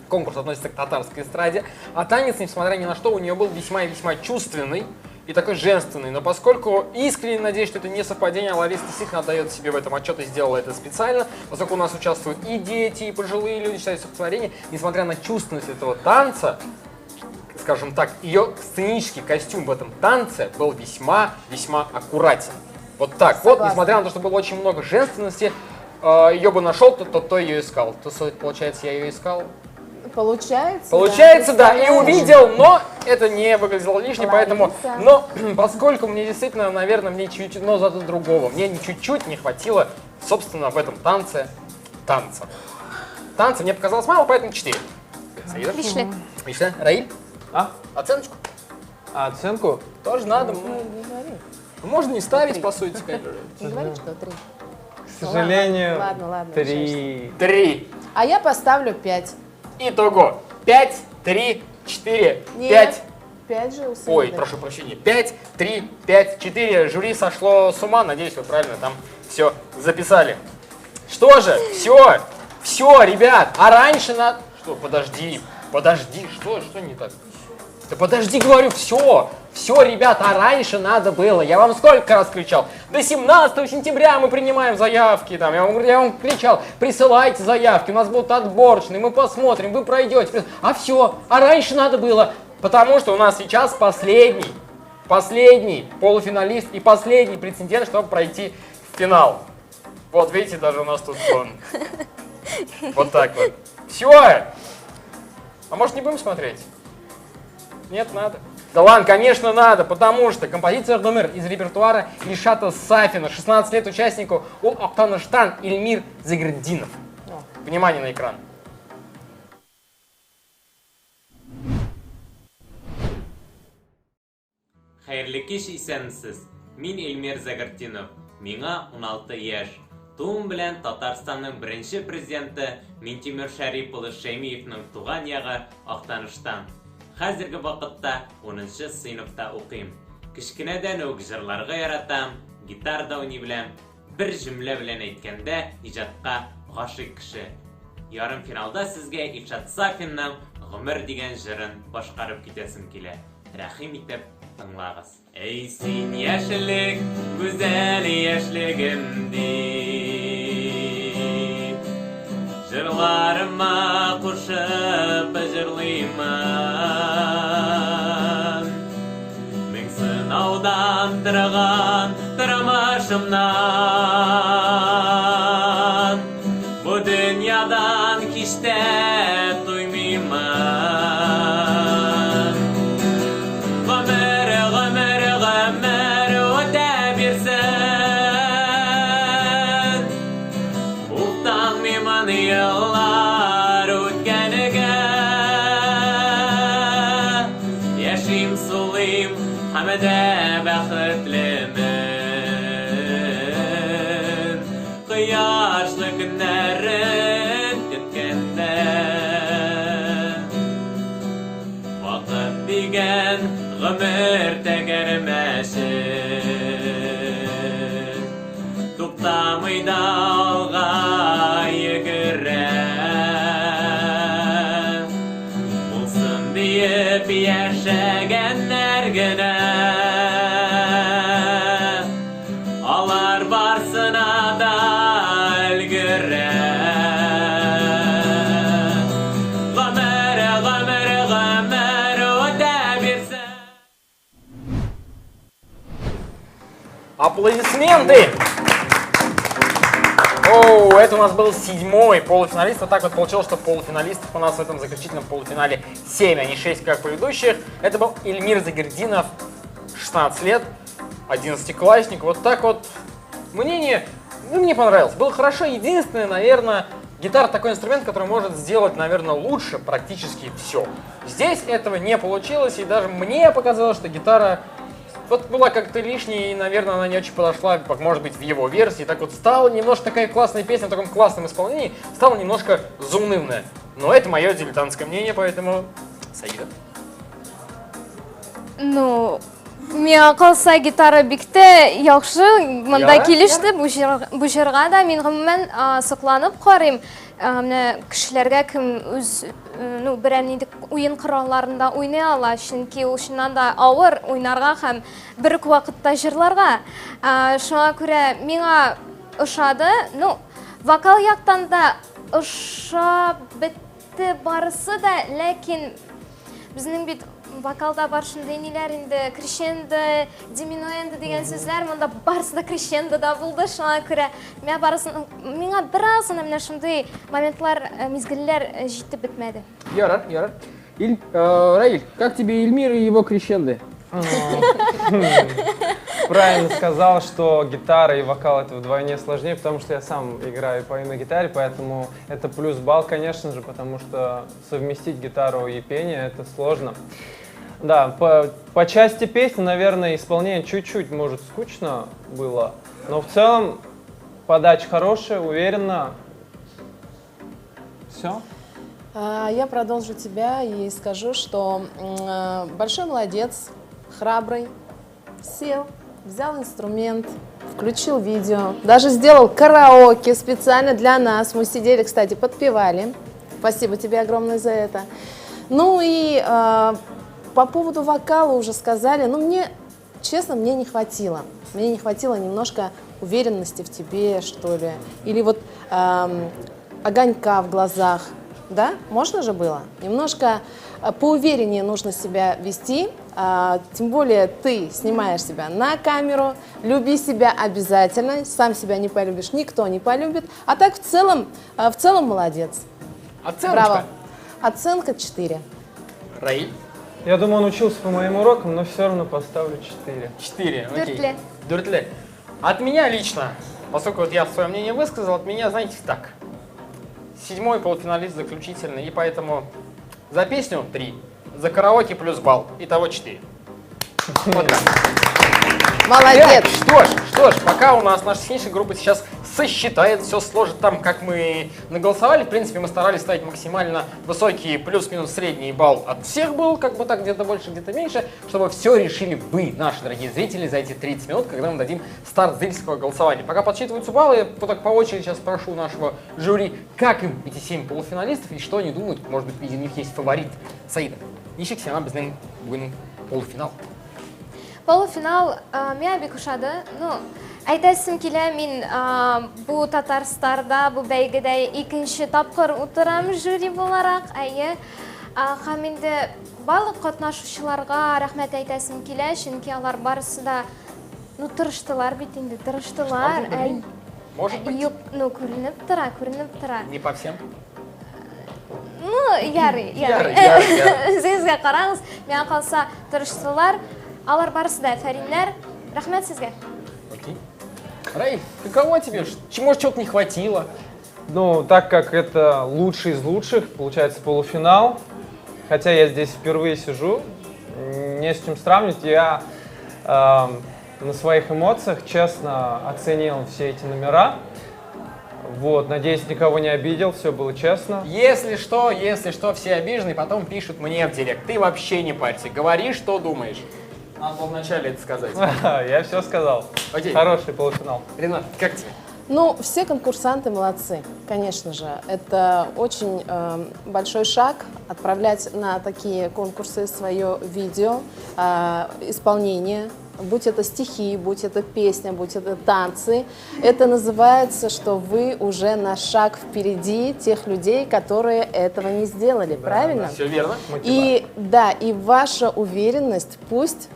конкурс относится к татарской эстраде, а танец, несмотря ни на что, у нее был весьма и весьма чувственный и такой женственный, но поскольку искренне надеюсь, что это не совпадение, а Лариса действительно отдает себе в этом отчет и сделала это специально, поскольку у нас участвуют и дети, и пожилые люди, читают стихотворения, несмотря на чувственность этого танца, скажем так, ее сценический костюм в этом танце был весьма-весьма аккуратен. Вот так вот, Согласна. несмотря на то, что было очень много женственности, ее бы нашел, тот, кто ее искал. То, получается, я ее искал. Получается, Получается, да, и представляешь? увидел, но это не выглядело лишним, поэтому... Лариса. Но поскольку мне действительно, наверное, мне чуть-чуть, но зато другого, мне чуть-чуть не хватило, собственно, в этом танце танца. Танца мне показалось мало, поэтому 4. Саида? Бишле. Бишле. Раиль? А? Оценочку? А оценку? Тоже надо. Ну, не говори. Можно не ставить, по сути, конечно. Не говори, что 3. К сожалению, Ладно, ладно, 3. 3. А я поставлю 5. Итого. 5, 3, 4, Нет. 5. 5 же у Саиды. Ой, прошу прощения. 5, 3, 5, 4. Жюри сошло с ума. Надеюсь, вы правильно там все записали. Что же, все, все, ребят. А раньше на... Что, подожди, подожди, что не так? Да подожди, говорю, все, все, ребят, а раньше надо было. Я вам сколько раз кричал? До 17 сентября мы принимаем заявки, там, я вам кричал, присылайте заявки, у нас будут отборочные, мы посмотрим, вы пройдете. А все, а раньше надо было, потому что у нас сейчас последний полуфиналист и последний претендент, чтобы пройти в финал. Вот, видите, даже у нас тут сон. Вот так вот. Все! А может, не будем смотреть? Нет, надо. Да ладно, конечно, надо, потому что композиция «Гомер» из репертуара Ильшата Сафина, 16 лет участнику у Актаныштан Ильмир Заградинов. Внимание на экран. Хәерле кич, исәнмесез! Мин Эльмир Загартдинов, миңа 16 яшь. Тууым белән Татарстанның беренче президенты Минтимер Шәрип улы Шәймиевның туган ягы Актаныштан. Хәзерге вакытта унынчы сыйныфта укыйм. Кечкенәдән үк җырларга яратам, гитарада уйный беләм. Бер җөмлә белән әйткәндә, иҗатка гашыйк кеше. Ярымфиналда сезгә Илшат Сафинның Гомер дигән җырын башкарып китәсем килә. Рәхим итеп тыңлагыз. Әй син яшьлек, гүзәл яшьлегем дип, Җырларыма кушып җырлыймын. Мең сынаудан торган тормышымнан, Бу дөньядан һич тә туймыймын. Гомер, гомер, гомер үтә бирсен. Уфтанмыймын еллар үткәнгә. Яшим, сулыйм һәм дә бәхетлемен. Кояшлы көннәрен көткәндә. Вакыт дигән гомер тәгәрмәче Туктамый да алга йөгерә. Булсын диеп яшәгәннәр генә. Алар барсына да өлгерә. Гомер, гомер, гомер үтә бирсен. Аплодисменты! О, это у нас был седьмой полуфиналист. Вот так вот получилось, что полуфиналистов у нас в этом заключительном полуфинале 7, а не 6, как предыдущих. Это был Эльмир Загирдинов, 16 лет, 11-классник. Вот так вот мнение, ну, мне понравилось. Было хорошо. Единственное, наверное, гитара такой инструмент, который может сделать, наверное, лучше практически все. Здесь этого не получилось, и даже мне показалось, что гитара вот была как-то лишней, и, наверное, она не очень подошла, может быть, в его версии. Так вот стала немножко такая классная песня в таком классном исполнении, стала немножко заунывная. Но это мое дилетантское мнение, поэтому Саида. Ну, миңа калса гитара бик тә яхшы монда килеште бу җырга да мин гомумән сокланып карыйм менә кешеләргә кем үз ну берәр нинди уен коралларында уйный ала чөнки ул чыннан да авыр уйнарга һәм бер үк вакытта җырларга шуңа күрә миңа ошады ну вокал яктан да ошап бетте барысы да ләкин Безнең бит вокалда бар шундый ниләр инде, крещендо, диминуэндо дигән сүзләр, монда барысы да крещендо да булды, шуңа күрә миңа барысын, миңа бераз гына менә шундый моментлар, мизгелләр җитеп бетмәде. Ярар, ярар. Раиль, как тебе Эльмир и его крещенды? Правильно сказал, что гитара и вокал это вдвойне сложнее, потому что я сам играю и пою на гитаре, поэтому это плюс балл, конечно же, потому что совместить гитару и пение это сложно. Да, по части песни, наверное, исполнение чуть-чуть, может, скучно было, но в целом подача хорошая, уверенно. Все. Я продолжу тебя и скажу, что большой молодец, храбрый, сел, взял инструмент, включил видео, даже сделал караоке специально для нас. Мы сидели, кстати, подпевали. Спасибо тебе огромное за это. Ну и по поводу вокала уже сказали, но мне, честно, мне не хватило. Мне не хватило немножко уверенности в тебе, что ли, или вот огонька в глазах. Да? Можно же было? Немножко поувереннее нужно себя вести, тем более ты снимаешь себя на камеру, люби себя обязательно, сам себя не полюбишь, никто не полюбит. А так в целом молодец. Оценочка. Браво. Оценка 4. Раиль? Я думаю, он учился по моим урокам, но все равно поставлю 4. 4, окей. Дүртле. Дүртле. От меня лично, поскольку вот я свое мнение высказал, от меня, знаете, так. Седьмой полуфиналист заключительный, и поэтому за песню 3, за караоке плюс балл, итого 4. Вот так. Молодец! Так, что ж, пока у нас наша техническая группа сейчас сосчитает, все сложит там, как мы наголосовали. В принципе, мы старались ставить максимально высокий плюс-минус средний балл от всех был, как бы так, где-то больше, где-то меньше, чтобы все решили вы, наши дорогие зрители, за эти 30 минут, когда мы дадим старт зрительского голосования. Пока подсчитываются баллы, я вот так по очереди сейчас спрошу нашего жюри, как им эти 7 полуфиналистов и что они думают, может быть, среди них есть фаворит. Саида, ничек сиңа безнең бүген полуфинал? Полуфинал миңа бик ошады. Ну, әйтәсем килә, мин бу Татарстарда, бу бәйгедә икенче тапкыр утырам жюри буларак. Әйе. Һәм инде барлык катнашучыларга рәхмәт әйтәсем килә, чөнки алар барысы да, ну, тырыштылар бит инде, тырыштылар. Тырыштылар, Может быть. Юк, ну, күренеп тора, күренеп тора. Не по всем. Ну, ярый, ярый. Ярый, ярый, ярый. Үзегезгә карагыз, миңа калса, тырыштылар. Алар барысы да афәриннәр. Рәхмәт сезгә. Окей. Раиль, каково тебе? Может, чего-то не хватило? Ну, так как это лучший из лучших, получается полуфинал. Хотя я здесь впервые сижу, не с чем сравнить. Я на своих эмоциях честно оценил все эти номера. Вот, надеюсь, никого не обидел, все было честно. Если что, все обижены, потом пишут мне в директ. Ты вообще не парься, говори, что думаешь. Надо было вначале это сказать. Я все сказал. Окей. Хороший полуфинал. Ренат, как тебе? Ну, все конкурсанты молодцы, конечно же. Это очень большой шаг отправлять на такие конкурсы свое видео, исполнение. Будь это стихи, будь это песня, будь это танцы. Это называется, что вы уже на шаг впереди тех людей, которые этого не сделали, Да, правильно? Все верно. И да, и ваша уверенность пусть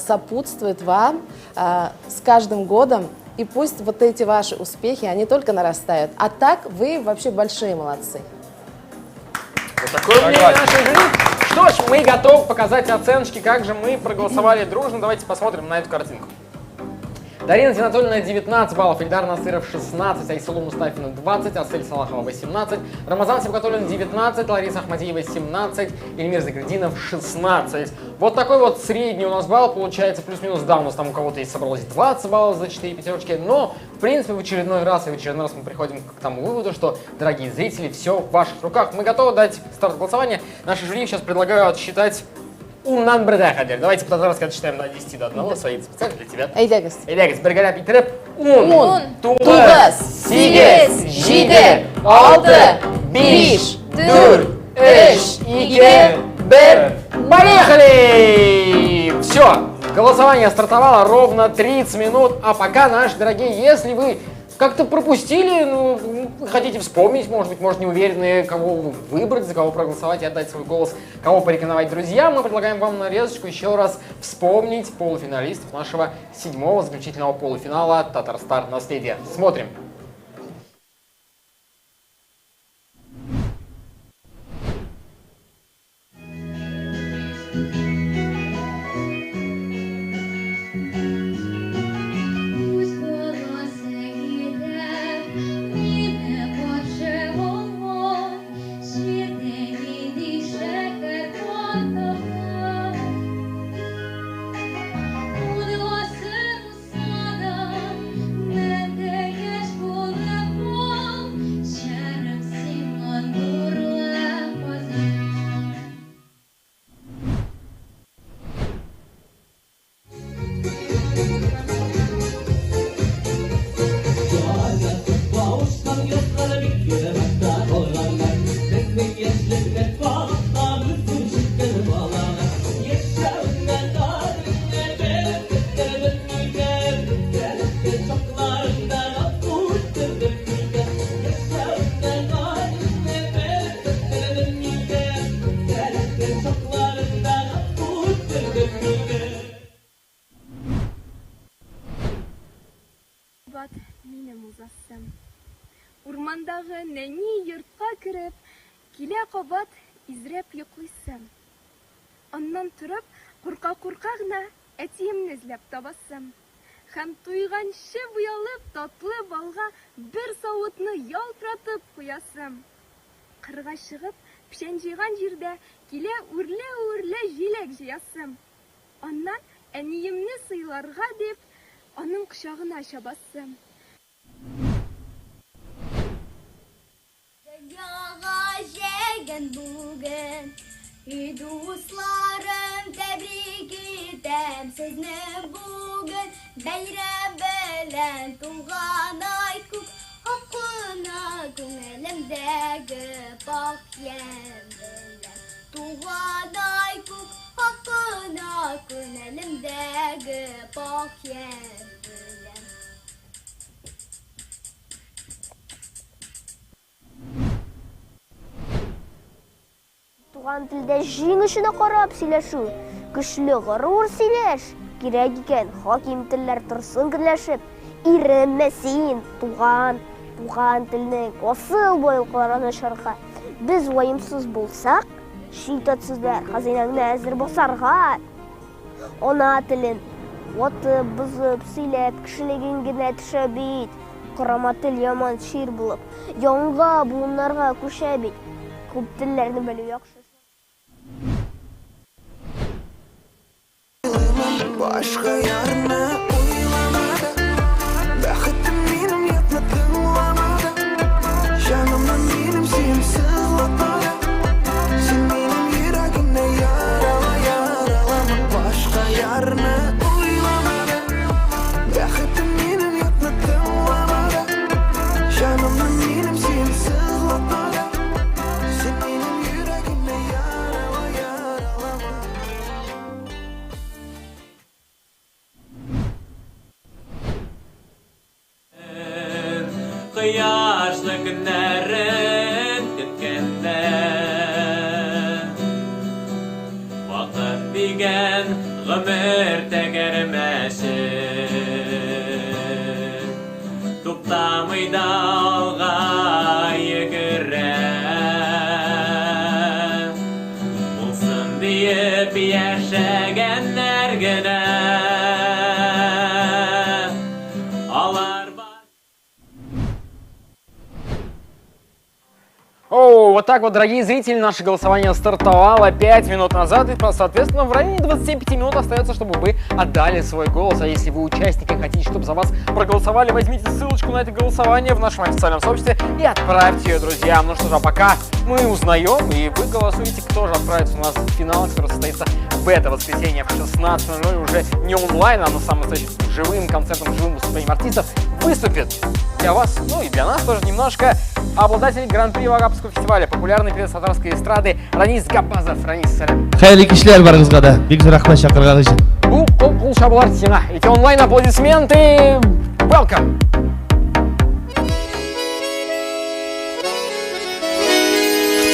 сопутствует вам с каждым годом, и пусть вот эти ваши успехи, они только нарастают. А так вы вообще большие молодцы. Вот такое мнение нашего жюри. Что ж, мы готовы показать оценочки, как же мы проголосовали дружно. Давайте посмотрим на эту картинку. Дарина Зинатуллина 19 баллов, Ильдар Насыров 16, Айсулу Мустафина 20, Асель Салахова 18, Рамазан Сибгатуллин 19, Лариса Ахмадиева 17, Эльмир Заградинов 16. Вот такой вот средний у нас балл получается, плюс-минус, да, у нас там у кого-то есть собралось 20 баллов за 4 пятерочки, но, в принципе, в очередной раз мы приходим к тому выводу, что, дорогие зрители, все в ваших руках. Мы готовы дать старт голосования. Наши жюри сейчас предлагаю отсчитать. Уннан бер дә хәзер. Давайте по-татарски отсчитаем до 10 до 1. Саид, специально для тебя. Әйдәгез. Әйдәгез, бергәләп иттереп. Ун, Ун, тугыз, тугыз, сигез, җиде, алты, биш, дүрт, өч, ике, бер. Поехали! Все, голосование стартовало ровно 30 минут. А пока, наши дорогие, если вы как-то пропустили, ну, хотите вспомнить, может быть, может, не уверены, кого выбрать, за кого проголосовать и отдать свой голос, кого порекомендовать друзьям, мы предлагаем вам нарезочку еще раз вспомнить полуфиналистов нашего седьмого заключительного полуфинала Татарстар Наследие. Смотрим. Урмандагы нәни йортка кереп, килә кабат изрәп йоклыйсым. Аннан торып, курка-курка гына әтиемне эзләп табасым. Һәм туйганчы буялып татлы балга бер савытны ялтыратып куясым. Кырга чыгып, печән җыйган җирдә килә үрлә-үрлә җиләк җыясым. Аннан әниемне сыйларга дип, аның кочагына чабасым. Дөньяга җәйгән бүген, И дусларым, тәбрик итәм сезне бүген бәйрәм белән туган ай күк хакына күңелемдәге пакь ямь белән туган ай күк хакына күңелемдәге пакь ямь белән. Туган телдә җиң очына карап сөйләшү, көчле горур сөйләш, кирәк икән, хаким телләр торсын көнләшеп, иренмә син, туган, туган телнең асыл байлыкларын ачарга. Без ваемсыз булсак, чит-ят сүзләр хәзинәңне әзер басарга. Ана телен ватып, бозып, сөйләп, кешелегең генә төшә бит. Корама тел яман чир булып, яңа буыннарга күчә бит. Күп телләрне белү яхшы. Башка ярны уйлама да, Бәхетем минем ятны тыңлама да, Җанымны минем син сызлатма да, Син минем йөрәгемне ярала, яралама. Башка ярны уйлама да, Бәхетем минем ятны тыңлама да, Җанымны минем син сызлатма да, Син минем йөрәгемне ярала, яралама. Кояшлы көннәрен көткәндә Вакыт дигән гомер тәгәрмәче Туктамый да алга йөгерә Булсын диеп яшәгәннәр генә Алар бар. О, вот так вот, дорогие зрители, наше голосование стартовало 5 минут назад, и, соответственно, в районе 25 минут остается, чтобы вы отдали свой голос. А если вы участник и хотите, чтобы за вас проголосовали, возьмите ссылочку на это голосование в нашем официальном сообществе и отправьте ее друзьям. Ну что ж, а пока мы узнаем, и вы голосуете, кто же отправится у нас в финал, который состоится в это воскресенье в 16:00, уже не онлайн, а на самом настоящем живым концертом, живым выступлением артистов выступит для вас, ну и для нас тоже немножко, обладатель Гран-при Вагапского фестиваля, популярный певец татарской эстрады Ранис Габбазов. Ранис, сәлам. Хәерле кичләр барыгызга да. Бик зур рәхмәт чакырган өчен. Бу кул кул чабулар сиңа. Эти онлайн аплодисменты. Welcome.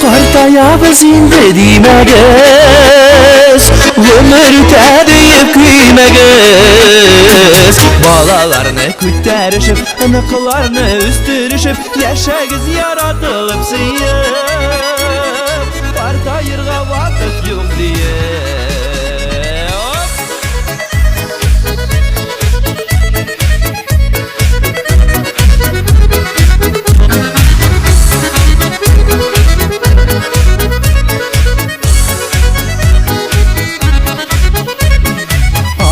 Картаябыз инде димәгез, Гомер үтә диеп көймәгез. Балаларны күтәрешеп, оныкларны үстерешеп, Яшәгез яратылып сөеп, Картаерга вакыт юк диеп. Оп!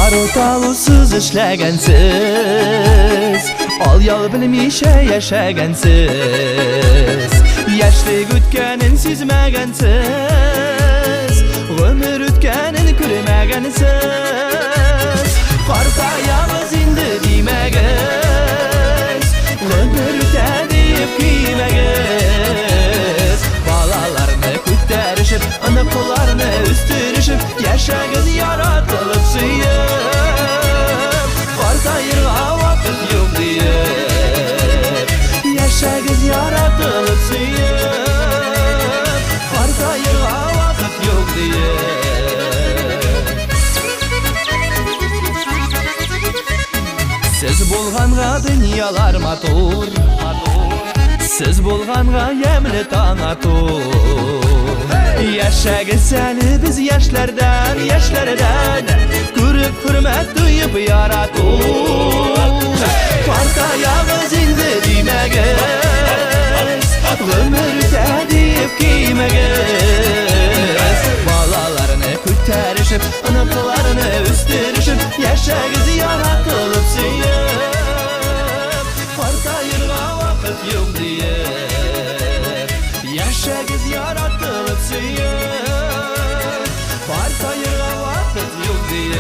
Ару талусыз эшләгәнсез, Ал-ял белмичә яшәгәнсез, Яшьлек үткәнен сизмәгәнсез, Гомер үткәнен күрмәгәнсез. Картаябыз инде димәгез, Гомер үтә диеп көймәгез. Балаларны күтәрешеп, оныкларны үстерешеп, Яшәгез яратылып сөеп, Картаерга вакыт юк диеп. Яшәгез яратылып сөеп, Картаерга вакыт юк диеп. Сез булганга дөньялар матур, Сез булганга ямьле таң ату. Яшәгез әле без яшьләрдән, яшьләрдән Күреп хөрмәт тоеп ярату. Картаябыз инде димәгез, Гомер үтә диеп көймәгез. Балаларны күтәрешеп, оныкларны үстерешеп, Яшәгез яратылып сөеп. Картаерга вакыт юк диеп, Яшәгез яратылып сөеп. Картаерга вакыт юк диеп.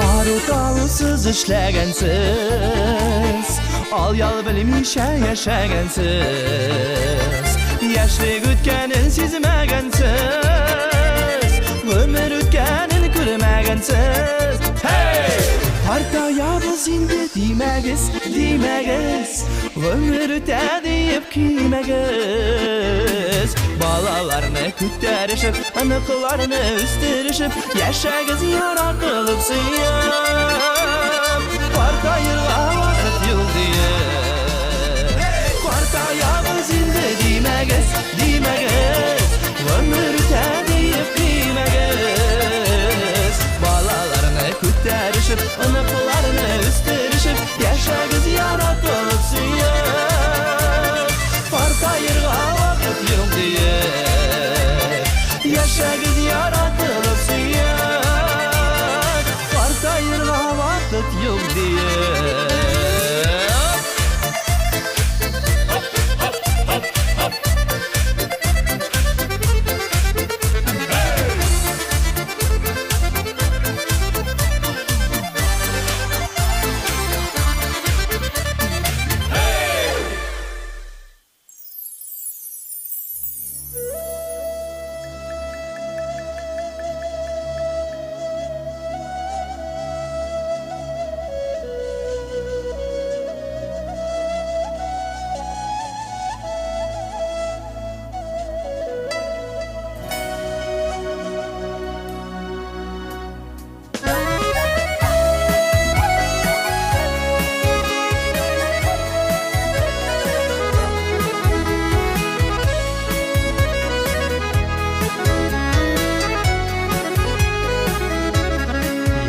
Ару-талусыз эшләгәнсез, Ал-ял белмичә яшәгәнсез, Яшьлек үткәнен сизмәгәнсез, Гомер үткәнен күрмәгәнсез. Hey! Картаябыз инде димәгез, димәгез, Гомер үтә диеп көймәгез. Балаларны күтәрешеп, оныкларны үстерешеп, Яшәгез яратылып сөеп. Картаерга вакыт юк диеп. Картаябыз инде димәгез, димәгез, Гомер үтә диеп көймәгез. Балаларны күтәрешеп, оныкларны үстерешеп, Яшәгез яратылып сөеп. Картаерга вакыт юк диеп. Яшәгез яратылып сөеп. Картаерга вакыт юк диеп.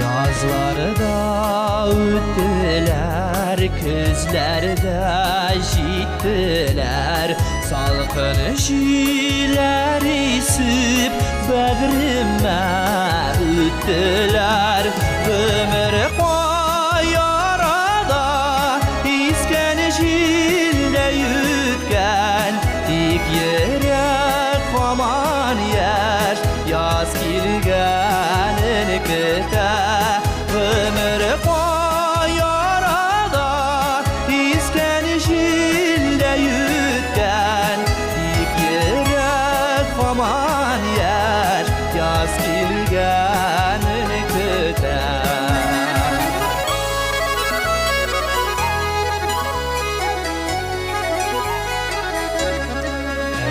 Язлар да үттеләр, көзләр дә җиттеләр. Салкын җилләр исеп, бәгъремә үттеләр. Гомер кай арада, искән җилдәй үткән, Тик йөрәк һаман яшь, яз килгәнен көтә. Гомер кай арада, искән җилдәй үткән, Тик йөрәк һаман яшь, яз килгәнен көтә.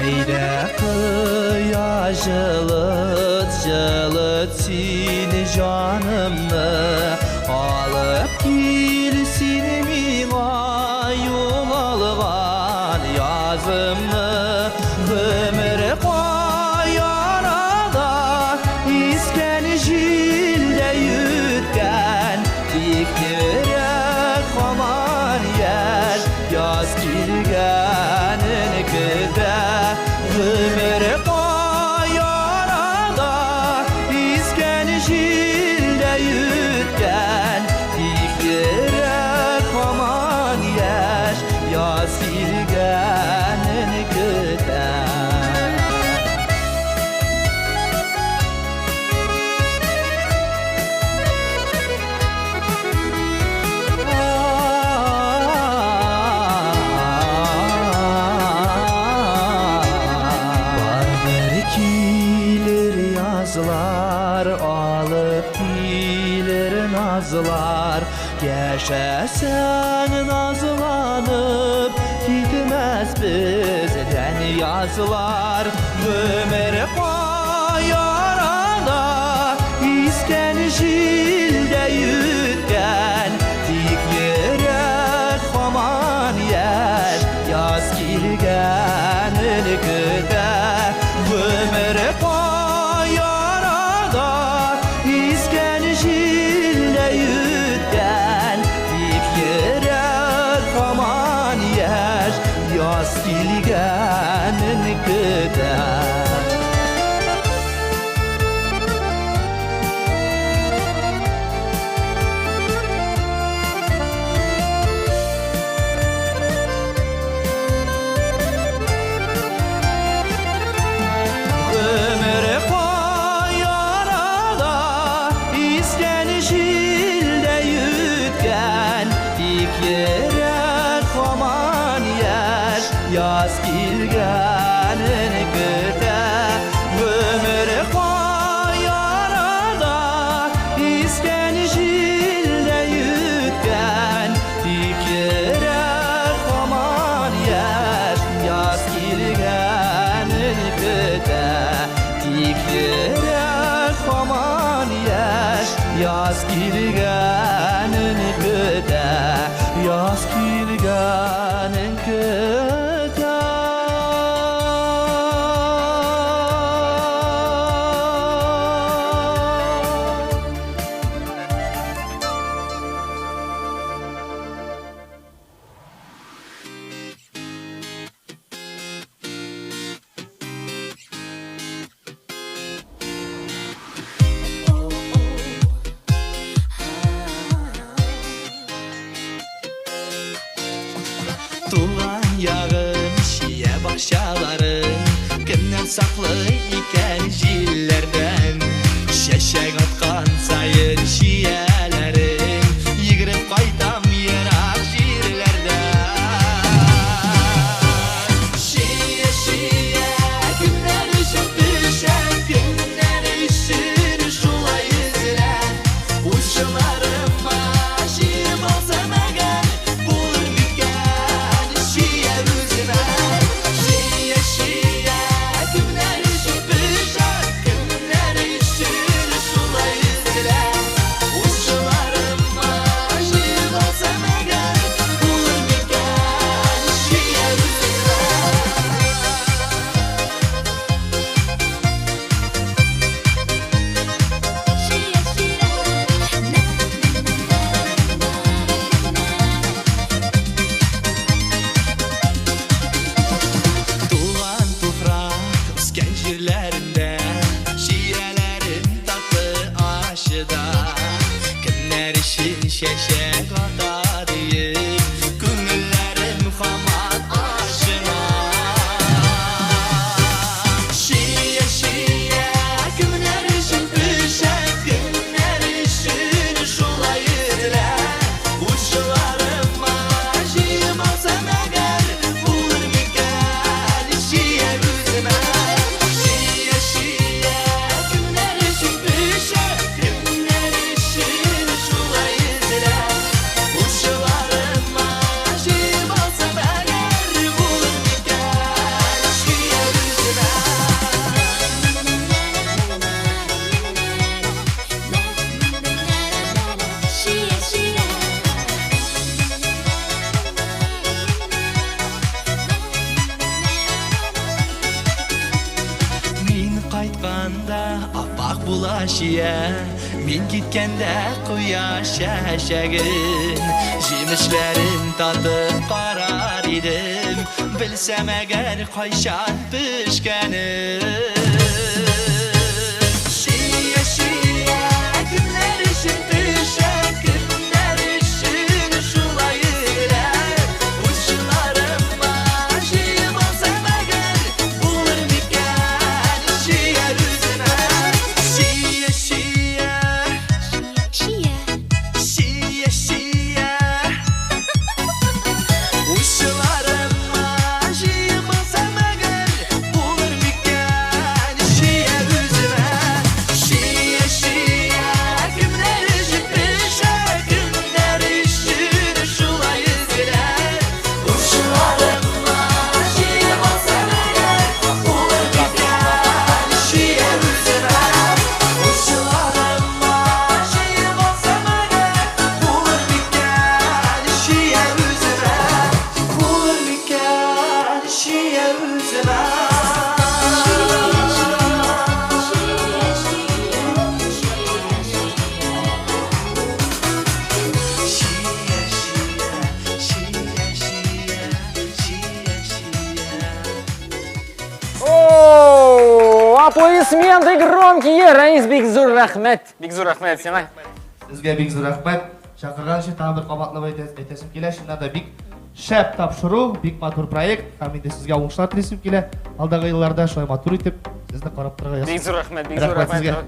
Әйдә кояш җылыт, җылыт син җанымны, Алып кил син миңа югалган язымны. Гомер кай арада, искән җилдәй үткән, Тик йөрәк һаман яшь, яз килгәнен көтә. Гомер кай арада, искән җилдәй үткән, Тик йөрәк һаман яшь, яз килгәнен көтә. Барыбер килер язлар, алып килер назлар. Яшәсәң назланып, китмәс бездән язлар. Гомер кай арада искән җилдә үткән, тик йөрәк һаман яшь, яз килгәнен көтә. Гомер кай арада искән җилдә үткән, тик йөрәк һаман яшь, яз килгәнен көтә. Гомер кай арада искән җилдә үткән, тик йөрәк һаман яшь, яз килгәнен көтә. Гомер кай арада искән җилдә үткән, тик йөрәк һаман яшь, яз килгәнен көтә. Тик йөрәк һаман яшь, яз килгәнен көтә, яз килгәнен көтә. Туган ягым, чия бакчалары, кемнәр саклый икән җилләрдән? Чәчәк аткан саен чияләрең, йөгереп кайтам ерак җирләрдән. Чия, чия, кемнәр өчен пешә, кемнәр өчен шулай өзелә? Учларыма җыеп алсам әгәр, булыр микән чия үземә? Чия, чия, кемнәр өчен пешә, кемнәр өчен шулай өзелә? Учларыма җыеп алсам әгәр, булыр микән чия үземә? Туган туфрак үскән җирләрендә, чияләрем татлы ачыда. Кемнәр өчен чәчәк ата диеп, күңелләрем һаман ачына. Чия, чия, кемнәр өчен пешә, кемнәр өчен шулай өзелә? Учларыма җыеп алсам әгәр, булыр микән чия үземә? Чия, чия, кемнәр өчен пешә, кемнәр өчен шулай өзелә? Учларыма җыеп алсам әгәр, булыр микән чия үземә? Мин кайтканда аппак була чия, мин киткәндә кояш чәчәген. Җимешләрен татып карар идем, белсәм әгәр кайчан пешкәнен. Чия, чия, кемнәр өчен пешә, кемнәр өчен шулай өзелә? Учларыма җыеп алсам әгәр, булыр микән чия үземә? Чия, чия, чия, чия, учларыма җыеп алсам әгәр, булыр микән Аплодисменты громкие! Ранис, бик зур рәхмәт. Бик зур рәхмәт сиңа. Сезгә бик зур рәхмәт. Чакырган өчен тагын бер кабатлап әйтәсем килә. Чыннан да бик шәп тапшыру, бик матур проект. Һәм инде сезгә уңышлар телисем килә. Алдагы елларда шулай матур итеп сезне карап торырга язсын. Бик зур рәхмәт, бик зур рәхмәт. Сезгә.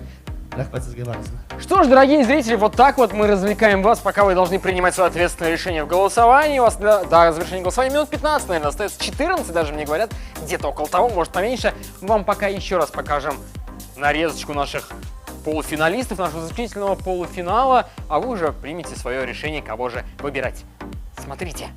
Рәхмәт сезгә барыгызга. Что ж, дорогие зрители, вот так вот мы развлекаем вас, пока вы должны принимать свое ответственное решение в голосовании. У вас до завершения голосования минут 15, наверное, остается 14 даже, мне говорят, где-то около того, может поменьше. Мы вам пока еще раз покажем нарезочку наших полуфиналистов, нашего заключительного полуфинала, а вы уже примете свое решение, кого же выбирать. Смотрите.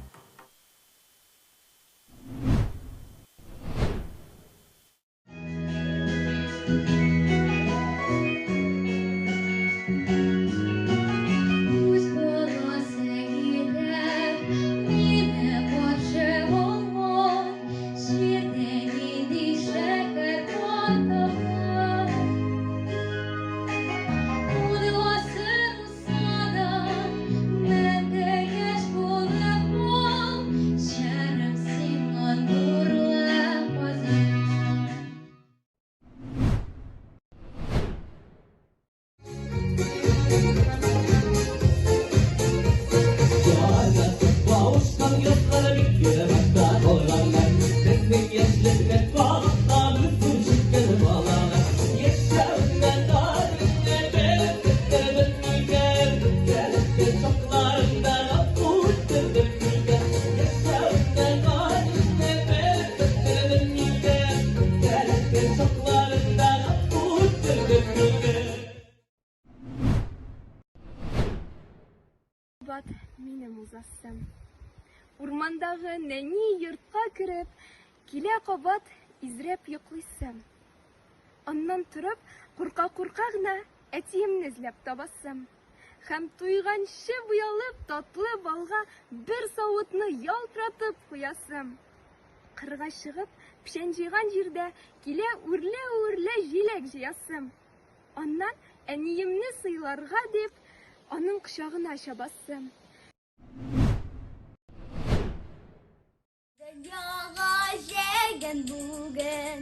Үз баласы итеп мине каршы алган, җирдә нинди шәһәр бар тагын? Ун гасыр узса да, мәңге яшь булып кал, шәрык сиңа нурлы Казан. Авышкан йортлары бик еракта калганнар. Безнең яшьлекне вакыттан үсеп җиткән балалар. Яшәүне кадерне белеп бетердек микән? Үткән чакларында гафу иттердек микән? Яшәүне кадерне белеп бетердек микән? Үткән чакларында гафу иттердек микән? Кабат минем узасым. Урмандагы нәни йортка кереп, килә кабат изрәп йоклыйсым. Аннан торып, курка-курка гына әтиемне эзләп табасым. Һәм туйганчы буялып татлы балга бер савытны ялтыратып куясым. Кырга чыгып, печән җыйган җирдә килә үрлә-үрлә җиләк җыясым. Аннан әниемне сыйларга дип, аның кочагына чабасым. Дөньяга җәйгән бүген.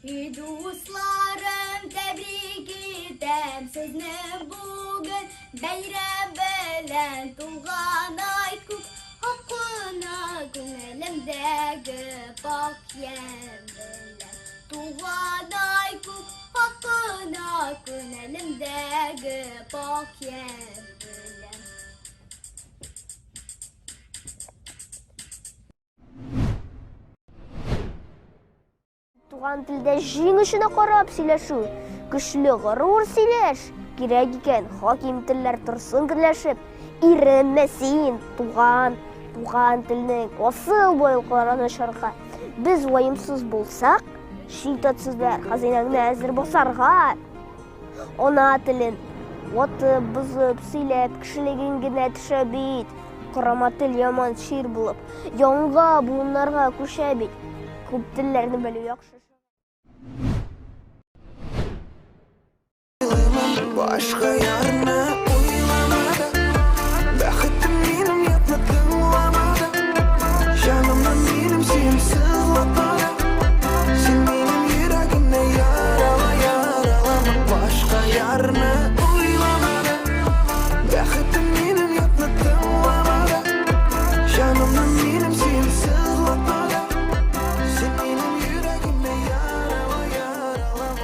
И дусларым, тәбрик итәм сезне бүген. Бәйрәм белән туган ай күк хакына күңелемдәге пакь ямь белән. Туган ай күк хакына күңелемдәге пакь ямь белән. Туган телдә җиң очына карап сөйләшү, көчле горур сөйләш, кирәк икән, хаким телләр торсын көнләшеп, иренмә син, туган, туган телнең асыл байлыкларын ачарга. Без ваемсыз булсак, чит сүзләр хәзинәңне әзер басарга. Ана телен ватып, бозып, сөйләп, кешелегең генә төшә бит. Корама тел яман чир булып, яңа буыннарга күчә бит. Күп телләрне белү яхшы. Башка ярны уйламады. Бәхетем минем ятны тыңламады. Җанымны минем син сызлатмады. Син минем йөрәгемне ярала, яралама. Башка ярны уйламады. Бәхетем минем ятны тыңламады. Җанымны минем син сызлатмады. Син минем йөрәгемне ярала, яралама.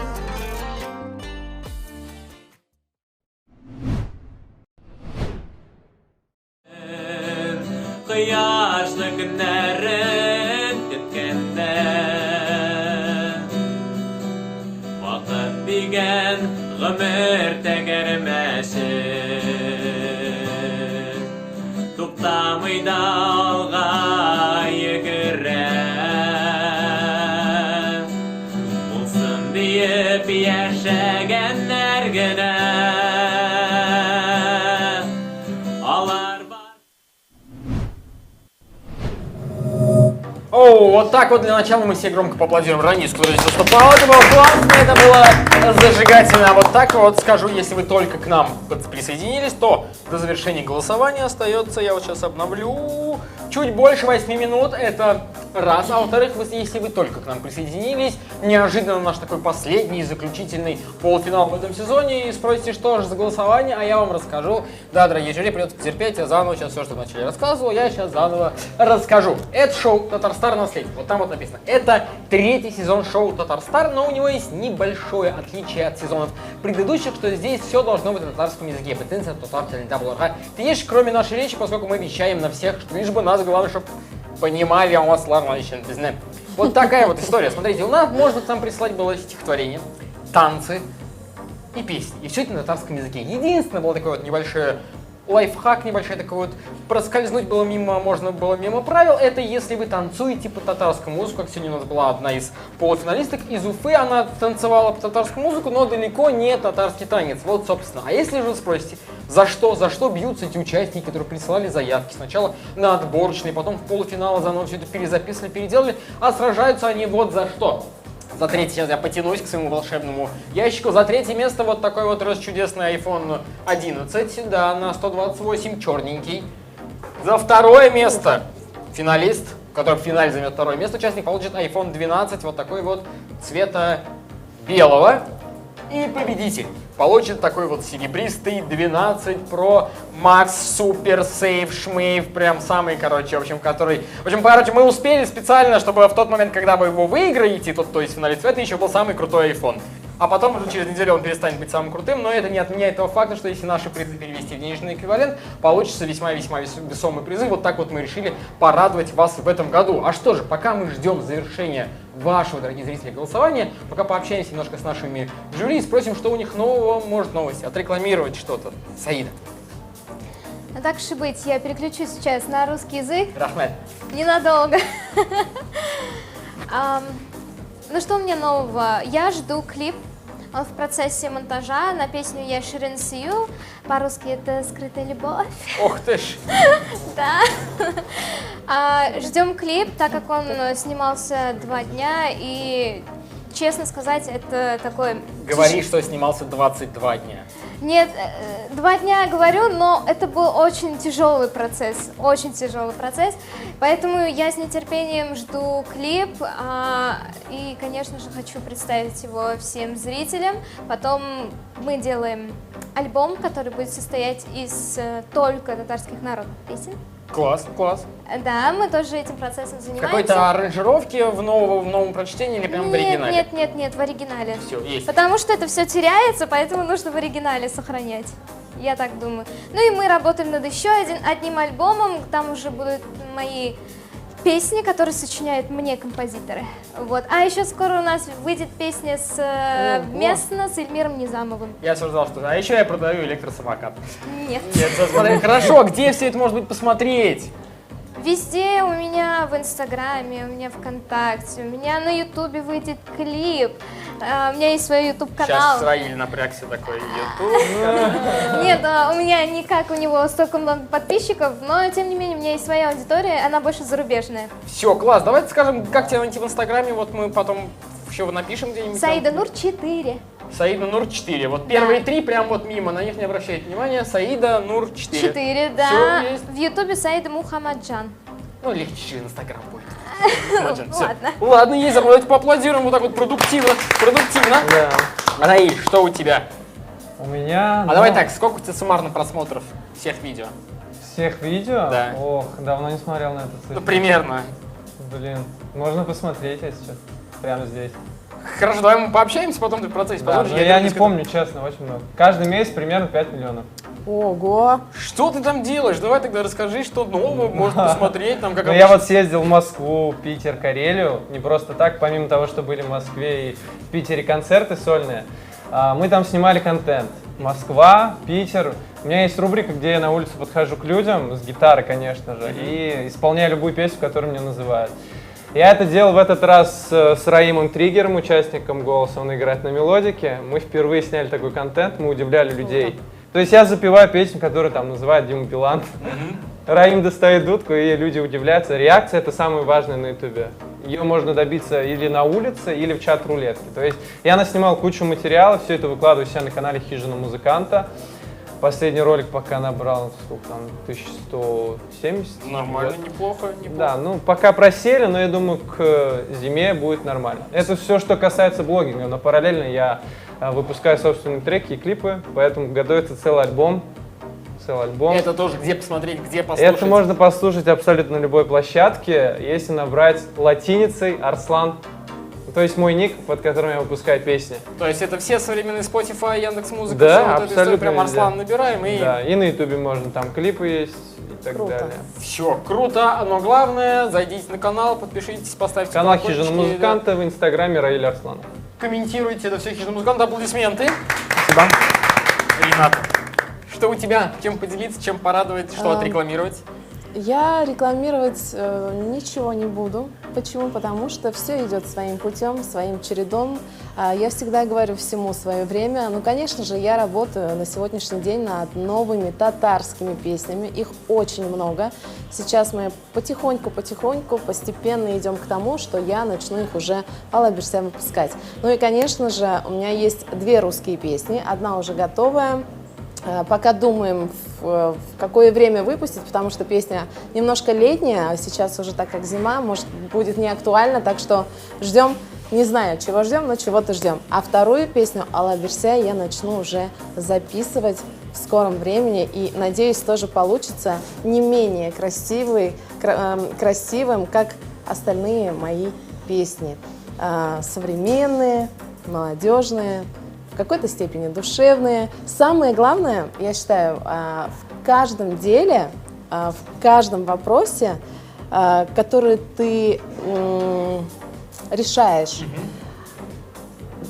Кояшлы көннәрен көткәндә Вакыт дигән гомер тәгәрмәче Туктамый да алга йөгерә Булсын диеп яшәгәннәр генә Алар бар О, вот так вот для начала мы все громко поаплодируем Ранису, который здесь выступал. Это было классно, это было зажигательно. А вот так вот скажу, если вы только к нам присоединились, то до завершения голосования остается, я вот сейчас обновлю, чуть больше 8 минут. Это Раз. А во-вторых, если вы только к нам присоединились, неожиданно наш такой последний, заключительный полуфинал в этом сезоне, и спросите, что же за голосование, а я вам расскажу. Да, дорогие жюри, придется потерпеть, я заново сейчас все, что вначале рассказывал, я сейчас заново расскажу. Это шоу «Татарстар наследие». Вот там вот написано. Это третий сезон шоу «Татарстар», но у него есть небольшое отличие от сезонов предыдущих, что здесь все должно быть на татарском языке. Претензия татар теле. Ты есть, кроме нашей речи, поскольку мы вещаем на всех, что лишь бы нас, главное, чтобы понимали, а у вас. Вот такая вот история. Смотрите, у нас можно там прислать было стихотворение, танцы и песни. И все это на татарском языке. Единственное, было такое вот небольшое лайфхак, небольшой такой вот, проскользнуть было мимо, можно было мимо правил, это если вы танцуете по татарскому музыку, как сегодня у нас была одна из полуфиналисток из Уфы, она танцевала по татарскому музыку, но далеко не татарский танец. Вот, собственно. А если же вы спросите, за что бьются эти участники, которые присылали заявки сначала на отборочные, потом в полуфинал заново все это перезаписывали, переделали, а сражаются они вот за что. За третье, сейчас я потянусь к своему волшебному ящику. За третье место вот такой вот расчудесный iPhone 11, да, на 128, черненький. За второе место финалист, который в финале займет второе место, участник получит iPhone 12, вот такой вот цвета белого. И победитель получит такой вот серебристый 12 Pro Max Super Safe Шмейв, прям самый, короче, в общем, который... В общем, короче, мы успели специально, чтобы в тот момент, когда вы его выиграете, тот, то есть финалист, это еще был самый крутой iPhone. А потом уже через неделю он перестанет быть самым крутым, но это не отменяет того факта, что если наши призы перевести в денежный эквивалент, получится весьма-весьма весомый призы. Вот так вот мы решили порадовать вас в этом году. А что же, пока мы ждем завершения вашего, дорогие зрители, голосования, пока пообщаемся немножко с нашими жюри и спросим, что у них нового, может, новости, отрекламировать что-то. Саида. Ну так уж и быть, я переключу сейчас на русский язык. Рахмет. Ненадолго. Ну что у меня нового? Я жду клип, он в процессе монтажа на песню «Я Ширин Сию». По-русски это «Скрытая любовь». Ох ты ж! Да. Ждем клип, так как он снимался 2 дня, и, честно сказать, это такой... Говори, что снимался 22 дня. Нет, 2 дня говорю, но это был очень тяжелый процесс, поэтому я с нетерпением жду клип и, конечно же, хочу представить его всем зрителям. Потом мы делаем альбом, который будет состоять из только татарских народных песен. Класс, класс. Да, мы тоже этим процессом занимаемся. Какой-то аранжировки в новом прочтении или прям в оригинале? Нет, в оригинале. Все, есть. Потому что это все теряется, поэтому нужно в оригинале сохранять. Я так думаю. Ну и мы работаем над еще одним альбомом, там уже будут мои песни, которые сочиняют мне композиторы. Вот. А еще скоро у нас выйдет песня совместно с Эльмиром Низамовым. Я все ждал, что... А еще я продаю электросамокат. Нет. Нет, смотри, хорошо, где все это может быть посмотреть? Везде у меня в Инстаграме, у меня ВКонтакте, у меня на Ютубе выйдет клип, у меня есть свой Ютуб-канал. Сейчас Раиль напрягся такой, Ютуб. Нет, у меня никак у него столько много подписчиков, но тем не менее у меня есть своя аудитория, она больше зарубежная. Все, класс, давайте скажем, как тебя найти в Инстаграме, вот мы потом еще напишем где-нибудь. Саида Нур 4. Саида Нур 4. Вот первые 3 прям вот мимо, на них не обращайте внимания. Саида Нур 4. 4, да. Все есть. В Ютубе Саида Мухаммаджан. Ну, легче через Инстаграм будет. Ладно. Ладно, есть, давайте поаплодируем вот так вот продуктивно. Продуктивно. Да. Раиль, что у тебя? У меня... А давай так, сколько у тебя суммарно просмотров всех видео? Всех видео? Да. Ох, давно не смотрел на эту цифру. Ну, примерно. Блин, можно посмотреть, если сейчас. Прямо здесь. Хорошо, давай мы пообщаемся, потом ты в процессе да, я не помню, честно, очень много. Каждый месяц примерно 5 миллионов. Ого! Что ты там делаешь? Давай тогда расскажи, что нового можно посмотреть. Там, как ну, я вот съездил в Москву, Питер, Карелию. Не просто так, помимо того, что были в Москве и в Питере концерты сольные, мы там снимали контент. Москва, Питер. У меня есть рубрика, где я на улицу подхожу к людям, с гитарой, конечно же, и исполняю любую песню, которую меня называют. Я это делал в этот раз с Раимом Триггером, участником «Голоса», он играет на мелодике. Мы впервые сняли такой контент, мы удивляли людей. То есть я запеваю песню, которую там называют Дима Билан. Раим достает дудку, и люди удивляются. Реакция — это самое важное на Ютубе. Ее можно добиться или на улице, или в чат рулетки. То есть я наснимал кучу материала, все это выкладываю себя на канале «Хижина музыканта». Последний ролик пока набрал, сколько там, 1170. Нормально, Вот. неплохо, неплохо. Да, ну пока просели, но я думаю, к зиме будет нормально. Это все, что касается блогинга, но параллельно я выпускаю собственные треки и клипы, поэтому готовится целый альбом. Целый альбом. Это тоже где посмотреть, где послушать. Это можно послушать абсолютно на любой площадке, если набрать латиницей Арслан, то есть мой ник, под которым я выпускаю песни. То есть это все современные Spotify, Яндекс.Музыка, Да, всё вот эту историю, абсолютно прям везде. Арслан набираем и... Да, и на Ютубе можно, там клипы есть и так далее. Все, круто, но главное, зайдите на канал, подпишитесь, поставьте Канал колокольчики, Хижина Музыканта в Инстаграме Раиль Арсланов. да. Комментируйте, это все Хижина Музыканта, аплодисменты. Спасибо. Рената, что у тебя, чем поделиться, чем порадовать, что отрекламировать? Я рекламировать ничего не буду. Почему? Потому что все идет своим путем, своим чередом. Я всегда говорю всему свое время. Ну, конечно же, я работаю на сегодняшний день над новыми татарскими песнями. Их очень много. Сейчас мы потихоньку-потихоньку, постепенно идем к тому, что я начну их уже Алла бирсә выпускать. Ну и, конечно же, у меня есть 2 русские песни. Одна уже готовая. Пока думаем, в какое время выпустить, потому что песня немножко летняя, а сейчас уже так как зима, может, будет не актуальна, так что ждем, не знаю, чего ждем, но чего-то ждем. А вторую песню «Алла бирсә» я начну уже записывать в скором времени и, надеюсь, тоже получится не менее красивым, как остальные мои песни. Современные, молодежные, в какой-то степени душевные. Самое главное, я считаю, в каждом деле, в каждом вопросе, который ты решаешь,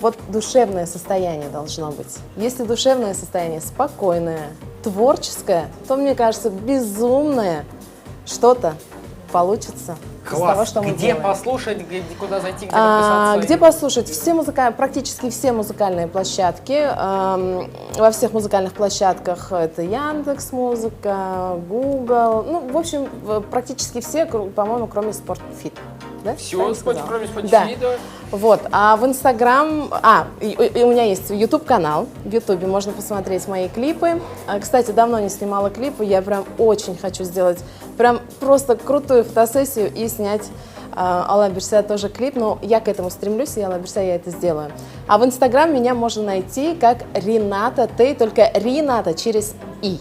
вот душевное состояние должно быть. Если душевное состояние спокойное, творческое, то, мне кажется, безумное что-то получится. Класс. Из того, что мы где делаем. Послушать, где, куда зайти, где подписаться? Где послушать? Все практически все музыкальные площадки. Во всех музыкальных площадках это Яндекс.Музыка, Google. Ну, в общем, практически все, по-моему, кроме Спортфит. Да? Все, кроме Spotify, да. Да. Вот, а в Инстаграм... И у меня есть YouTube-канал. В Ютубе можно посмотреть мои клипы. Кстати, давно не снимала клипы. Я прям очень хочу сделать прям просто крутую фотосессию и снять Алла бирсә тоже клип. Но я к этому стремлюсь, и Алла бирсә я это сделаю. А в Инстаграм меня можно найти как Рената Тей, только Рената через И.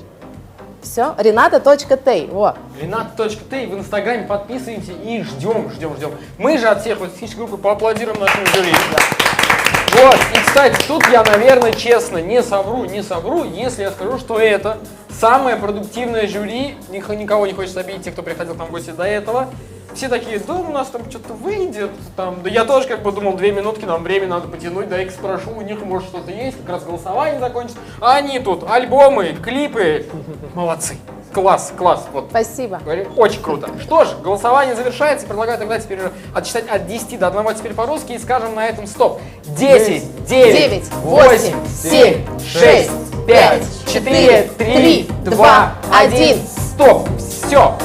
Все, Рената.Тей, во. Рената.Тей в Инстаграме, подписываемся и ждем, ждем, ждем. Мы же от всех вот фиш группы поаплодируем нашему жюри. Да. Вот, и, кстати, тут я, наверное, честно, не совру, если я скажу, что это самое продуктивное жюри, никого не хочется обидеть, те, кто приходил к нам в гости до этого. Все такие, да, у нас там что-то выйдет, там, да я тоже как бы думал, 2 минутки, нам время надо потянуть, да, я их спрошу, у них, может, что-то есть, как раз голосование закончится. А они тут, альбомы, клипы, молодцы, класс, класс. Вот. Спасибо. Очень круто. Что ж, голосование завершается, предлагаю тогда теперь отсчитать от 10 до 1 теперь по-русски и скажем на этом стоп. 10, 9, 8, 7, 6, 5, 4, 3, 2, 1, стоп. Все,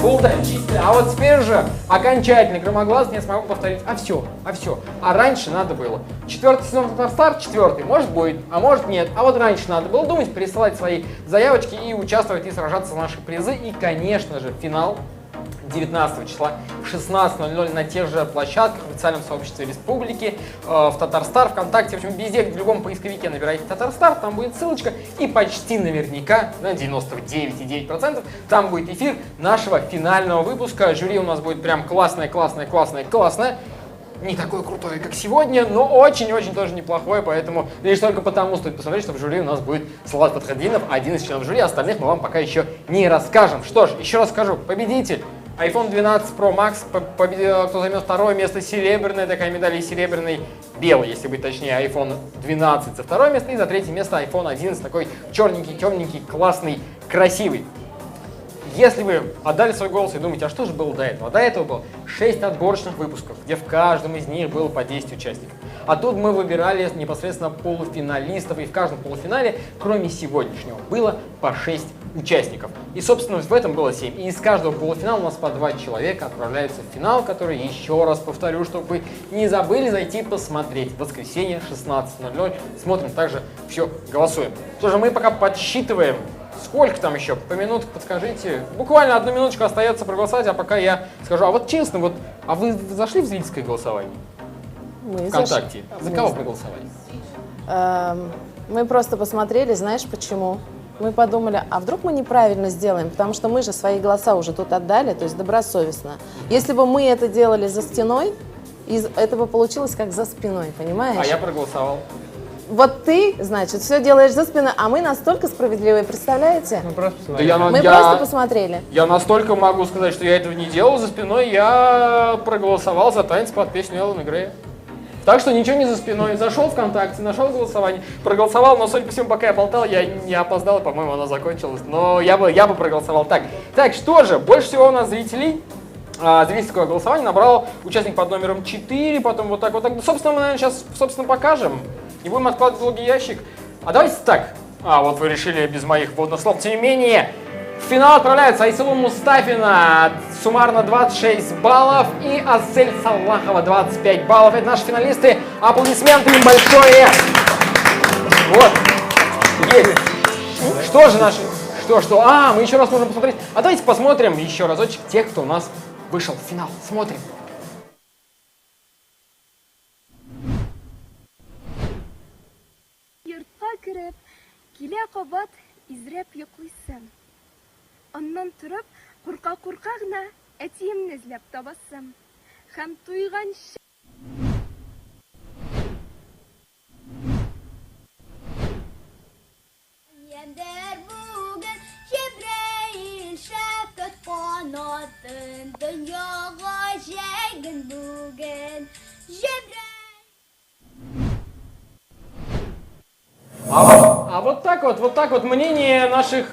чистили. А вот теперь же окончательно громогласно я смогу повторить. А все, а все. А раньше надо было. 4-й сезон Татарстар, 4-й, может будет, а может нет. А вот раньше надо было думать, присылать свои заявочки и участвовать, и сражаться за наши призы. И, конечно же, финал 19 числа в 16:00 на тех же площадках, в официальном сообществе республики, в Татарстар, ВКонтакте, в общем, везде, в любом поисковике набирайте Татарстар, там будет ссылочка, и почти наверняка, на 99,9% там будет эфир нашего финального выпуска. Жюри у нас будет прям классное, классное, классное, классное. Не такое крутое, как сегодня, но очень-очень тоже неплохое, поэтому лишь только потому стоит посмотреть, что в жюри у нас будет Салават Фатхетдинов, один из членов жюри, остальных мы вам пока еще не расскажем. Что ж, еще раз скажу, победитель iPhone 12 Pro Max, кто займет второе место, серебряная такая медаль и серебряный, белый, если быть точнее, iPhone 12 за второе место, и за третье место iPhone 11, такой черненький, темненький, классный, красивый. Если вы отдали свой голос и думаете, а что же было до этого? А до этого было 6 отборочных выпусков, где в каждом из них было по 10 участников. А тут мы выбирали непосредственно полуфиналистов, и в каждом полуфинале, кроме сегодняшнего, было по 6 участников. И, собственно, в этом было 7. И из каждого полуфинала у нас по 2 человека отправляются в финал, который, еще раз повторю, чтобы вы не забыли зайти посмотреть. В воскресенье 16:00. Смотрим также, все, голосуем. Что же, мы пока подсчитываем Сколько там еще? По минутке подскажите. Буквально одну минуточку остается проголосовать, а пока я скажу. А вот честно, вот, а вы зашли в зрительское голосование? Мы ВКонтакте. зашли. За кого проголосовали? Мы просто посмотрели, знаешь почему? Мы подумали, а вдруг мы неправильно сделаем, потому что мы же свои голоса уже тут отдали, то есть добросовестно. Если бы мы это делали за стеной, это бы получилось как за спиной, понимаешь? А я проголосовал. Вот ты, значит, все делаешь за спиной, а мы настолько справедливые, представляете? Мы просто посмотрели. Да Мы просто посмотрели. Я настолько могу сказать, что я этого не делал за спиной, я проголосовал за танец под песню Эллена Грея. Так что ничего не за спиной. Зашел ВКонтакте, нашел голосование, проголосовал, но, судя по всему, пока я болтал, я не опоздал, по-моему, оно закончилось. Но я бы проголосовал так. Так, что же, больше всего у нас зрителей, зрительского голосования набрал участник под номером 4, потом вот так, вот так. Собственно, мы, наверное, сейчас, собственно, покажем. Не будем откладывать долгий ящик. А давайте так. А, вот вы решили без моих вводных слов. Тем не менее, в финал отправляются Айсылу Мустафина, суммарно 26 баллов, и Асель Салахова 25 баллов. Это наши финалисты. Аплодисменты им большое. Вот. Есть. Что же наши... Что? А, мы еще раз можем посмотреть. А давайте посмотрим еще разочек тех, кто у нас вышел в финал. Смотрим. Йортка кереп, килә кабат изрәп йоклыйсым. Аннан торып, курка-курка гына әтиемне эзләп табасым. Һәм туйганчы... Ямдер бүген Җәбраил шәфкать канатын дөньяга җәйген бүген. Җәбраил. А вот так вот мнение наших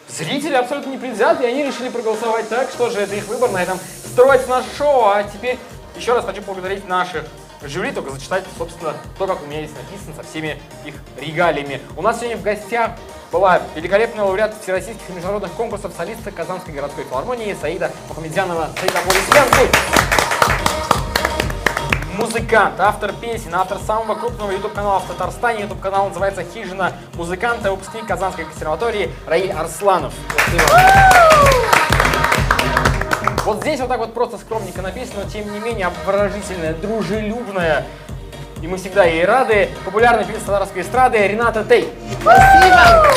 зрителей абсолютно непредвзято, и они решили проголосовать так, что же это их выбор, на этом строить наше шоу. А теперь еще раз хочу поблагодарить наших жюри, только зачитать, собственно, то, как у меня здесь написано, со всеми их регалиями. У нас сегодня в гостях была великолепная лауреат всероссийских и международных конкурсов солистка Казанской городской филармонии Саида Мухаметзянова. Саида, аплодисменты! Музыкант, автор песен, автор самого крупного YouTube-канала в Татарстане. YouTube-канал называется «Хижина музыканта», выпускник Казанской консерватории Раиль Арсланов. Вот здесь вот так вот просто скромненько написано, но тем не менее обворожительная, дружелюбная. И мы всегда ей рады. Популярный певец татарской эстрады Рената Тей. Спасибо!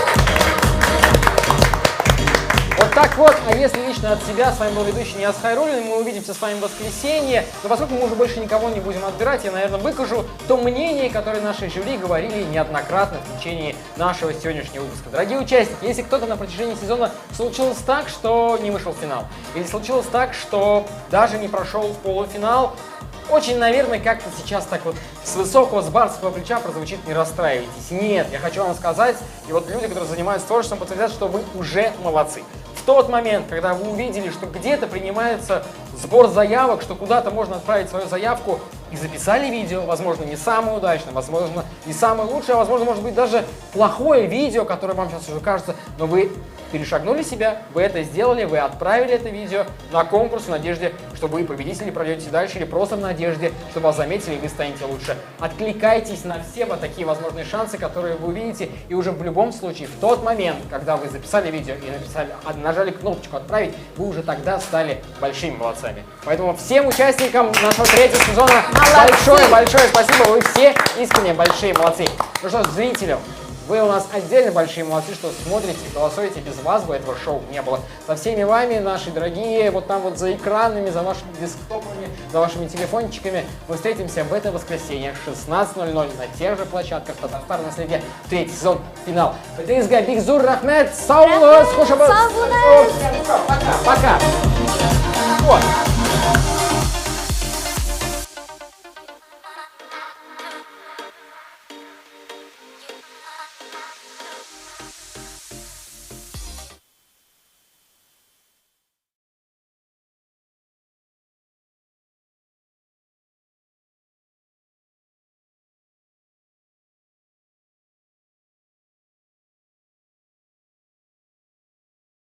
Вот так вот, а если лично от себя, с вами был ведущий Нияз Хайруллин, мы увидимся с вами в воскресенье. Но поскольку мы уже больше никого не будем отбирать, я, наверное, выкажу то мнение, которое наши жюри говорили неоднократно в течение нашего сегодняшнего выпуска. Дорогие участники, если кто-то на протяжении сезона случилось так, что не вышел в финал, или случилось так, что даже не прошел в полуфинал, очень, наверное, как-то сейчас так вот с высокого, с барского плеча прозвучит «не расстраивайтесь». Нет, я хочу вам сказать, и вот люди, которые занимаются творчеством, подтвердят, что вы уже молодцы. В тот момент, когда вы увидели, что где-то принимается сбор заявок, что куда-то можно отправить свою заявку, и записали видео, возможно, не самое удачное, возможно, не самое лучшее, а возможно, может быть, даже плохое видео, которое вам сейчас уже кажется, но вы перешагнули себя, вы это сделали, вы отправили это видео на конкурс в надежде, что вы победители пройдете дальше, или просто в надежде, что вас заметили и вы станете лучше. Откликайтесь на все вот такие возможные шансы, которые вы увидите, и уже в любом случае, в тот момент, когда вы записали видео и написали, нажали кнопочку «Отправить», вы уже тогда стали большими молодцами. Поэтому всем участникам нашего третьего сезона большое-большое спасибо, вы все искренне большие молодцы. Ну что, зрителям, вы у нас отдельно большие молодцы, что смотрите, голосуете, без вас бы этого шоу не было. Со всеми вами, наши дорогие, вот там вот за экранами, за вашими десктопами, за вашими телефончиками, мы встретимся в это воскресенье в 16:00 на тех же площадках Татарстар наследие, третий сезон, финал. Бик зур рәхмәт, сау булыгыз, хуш. Пока, пока. Вот.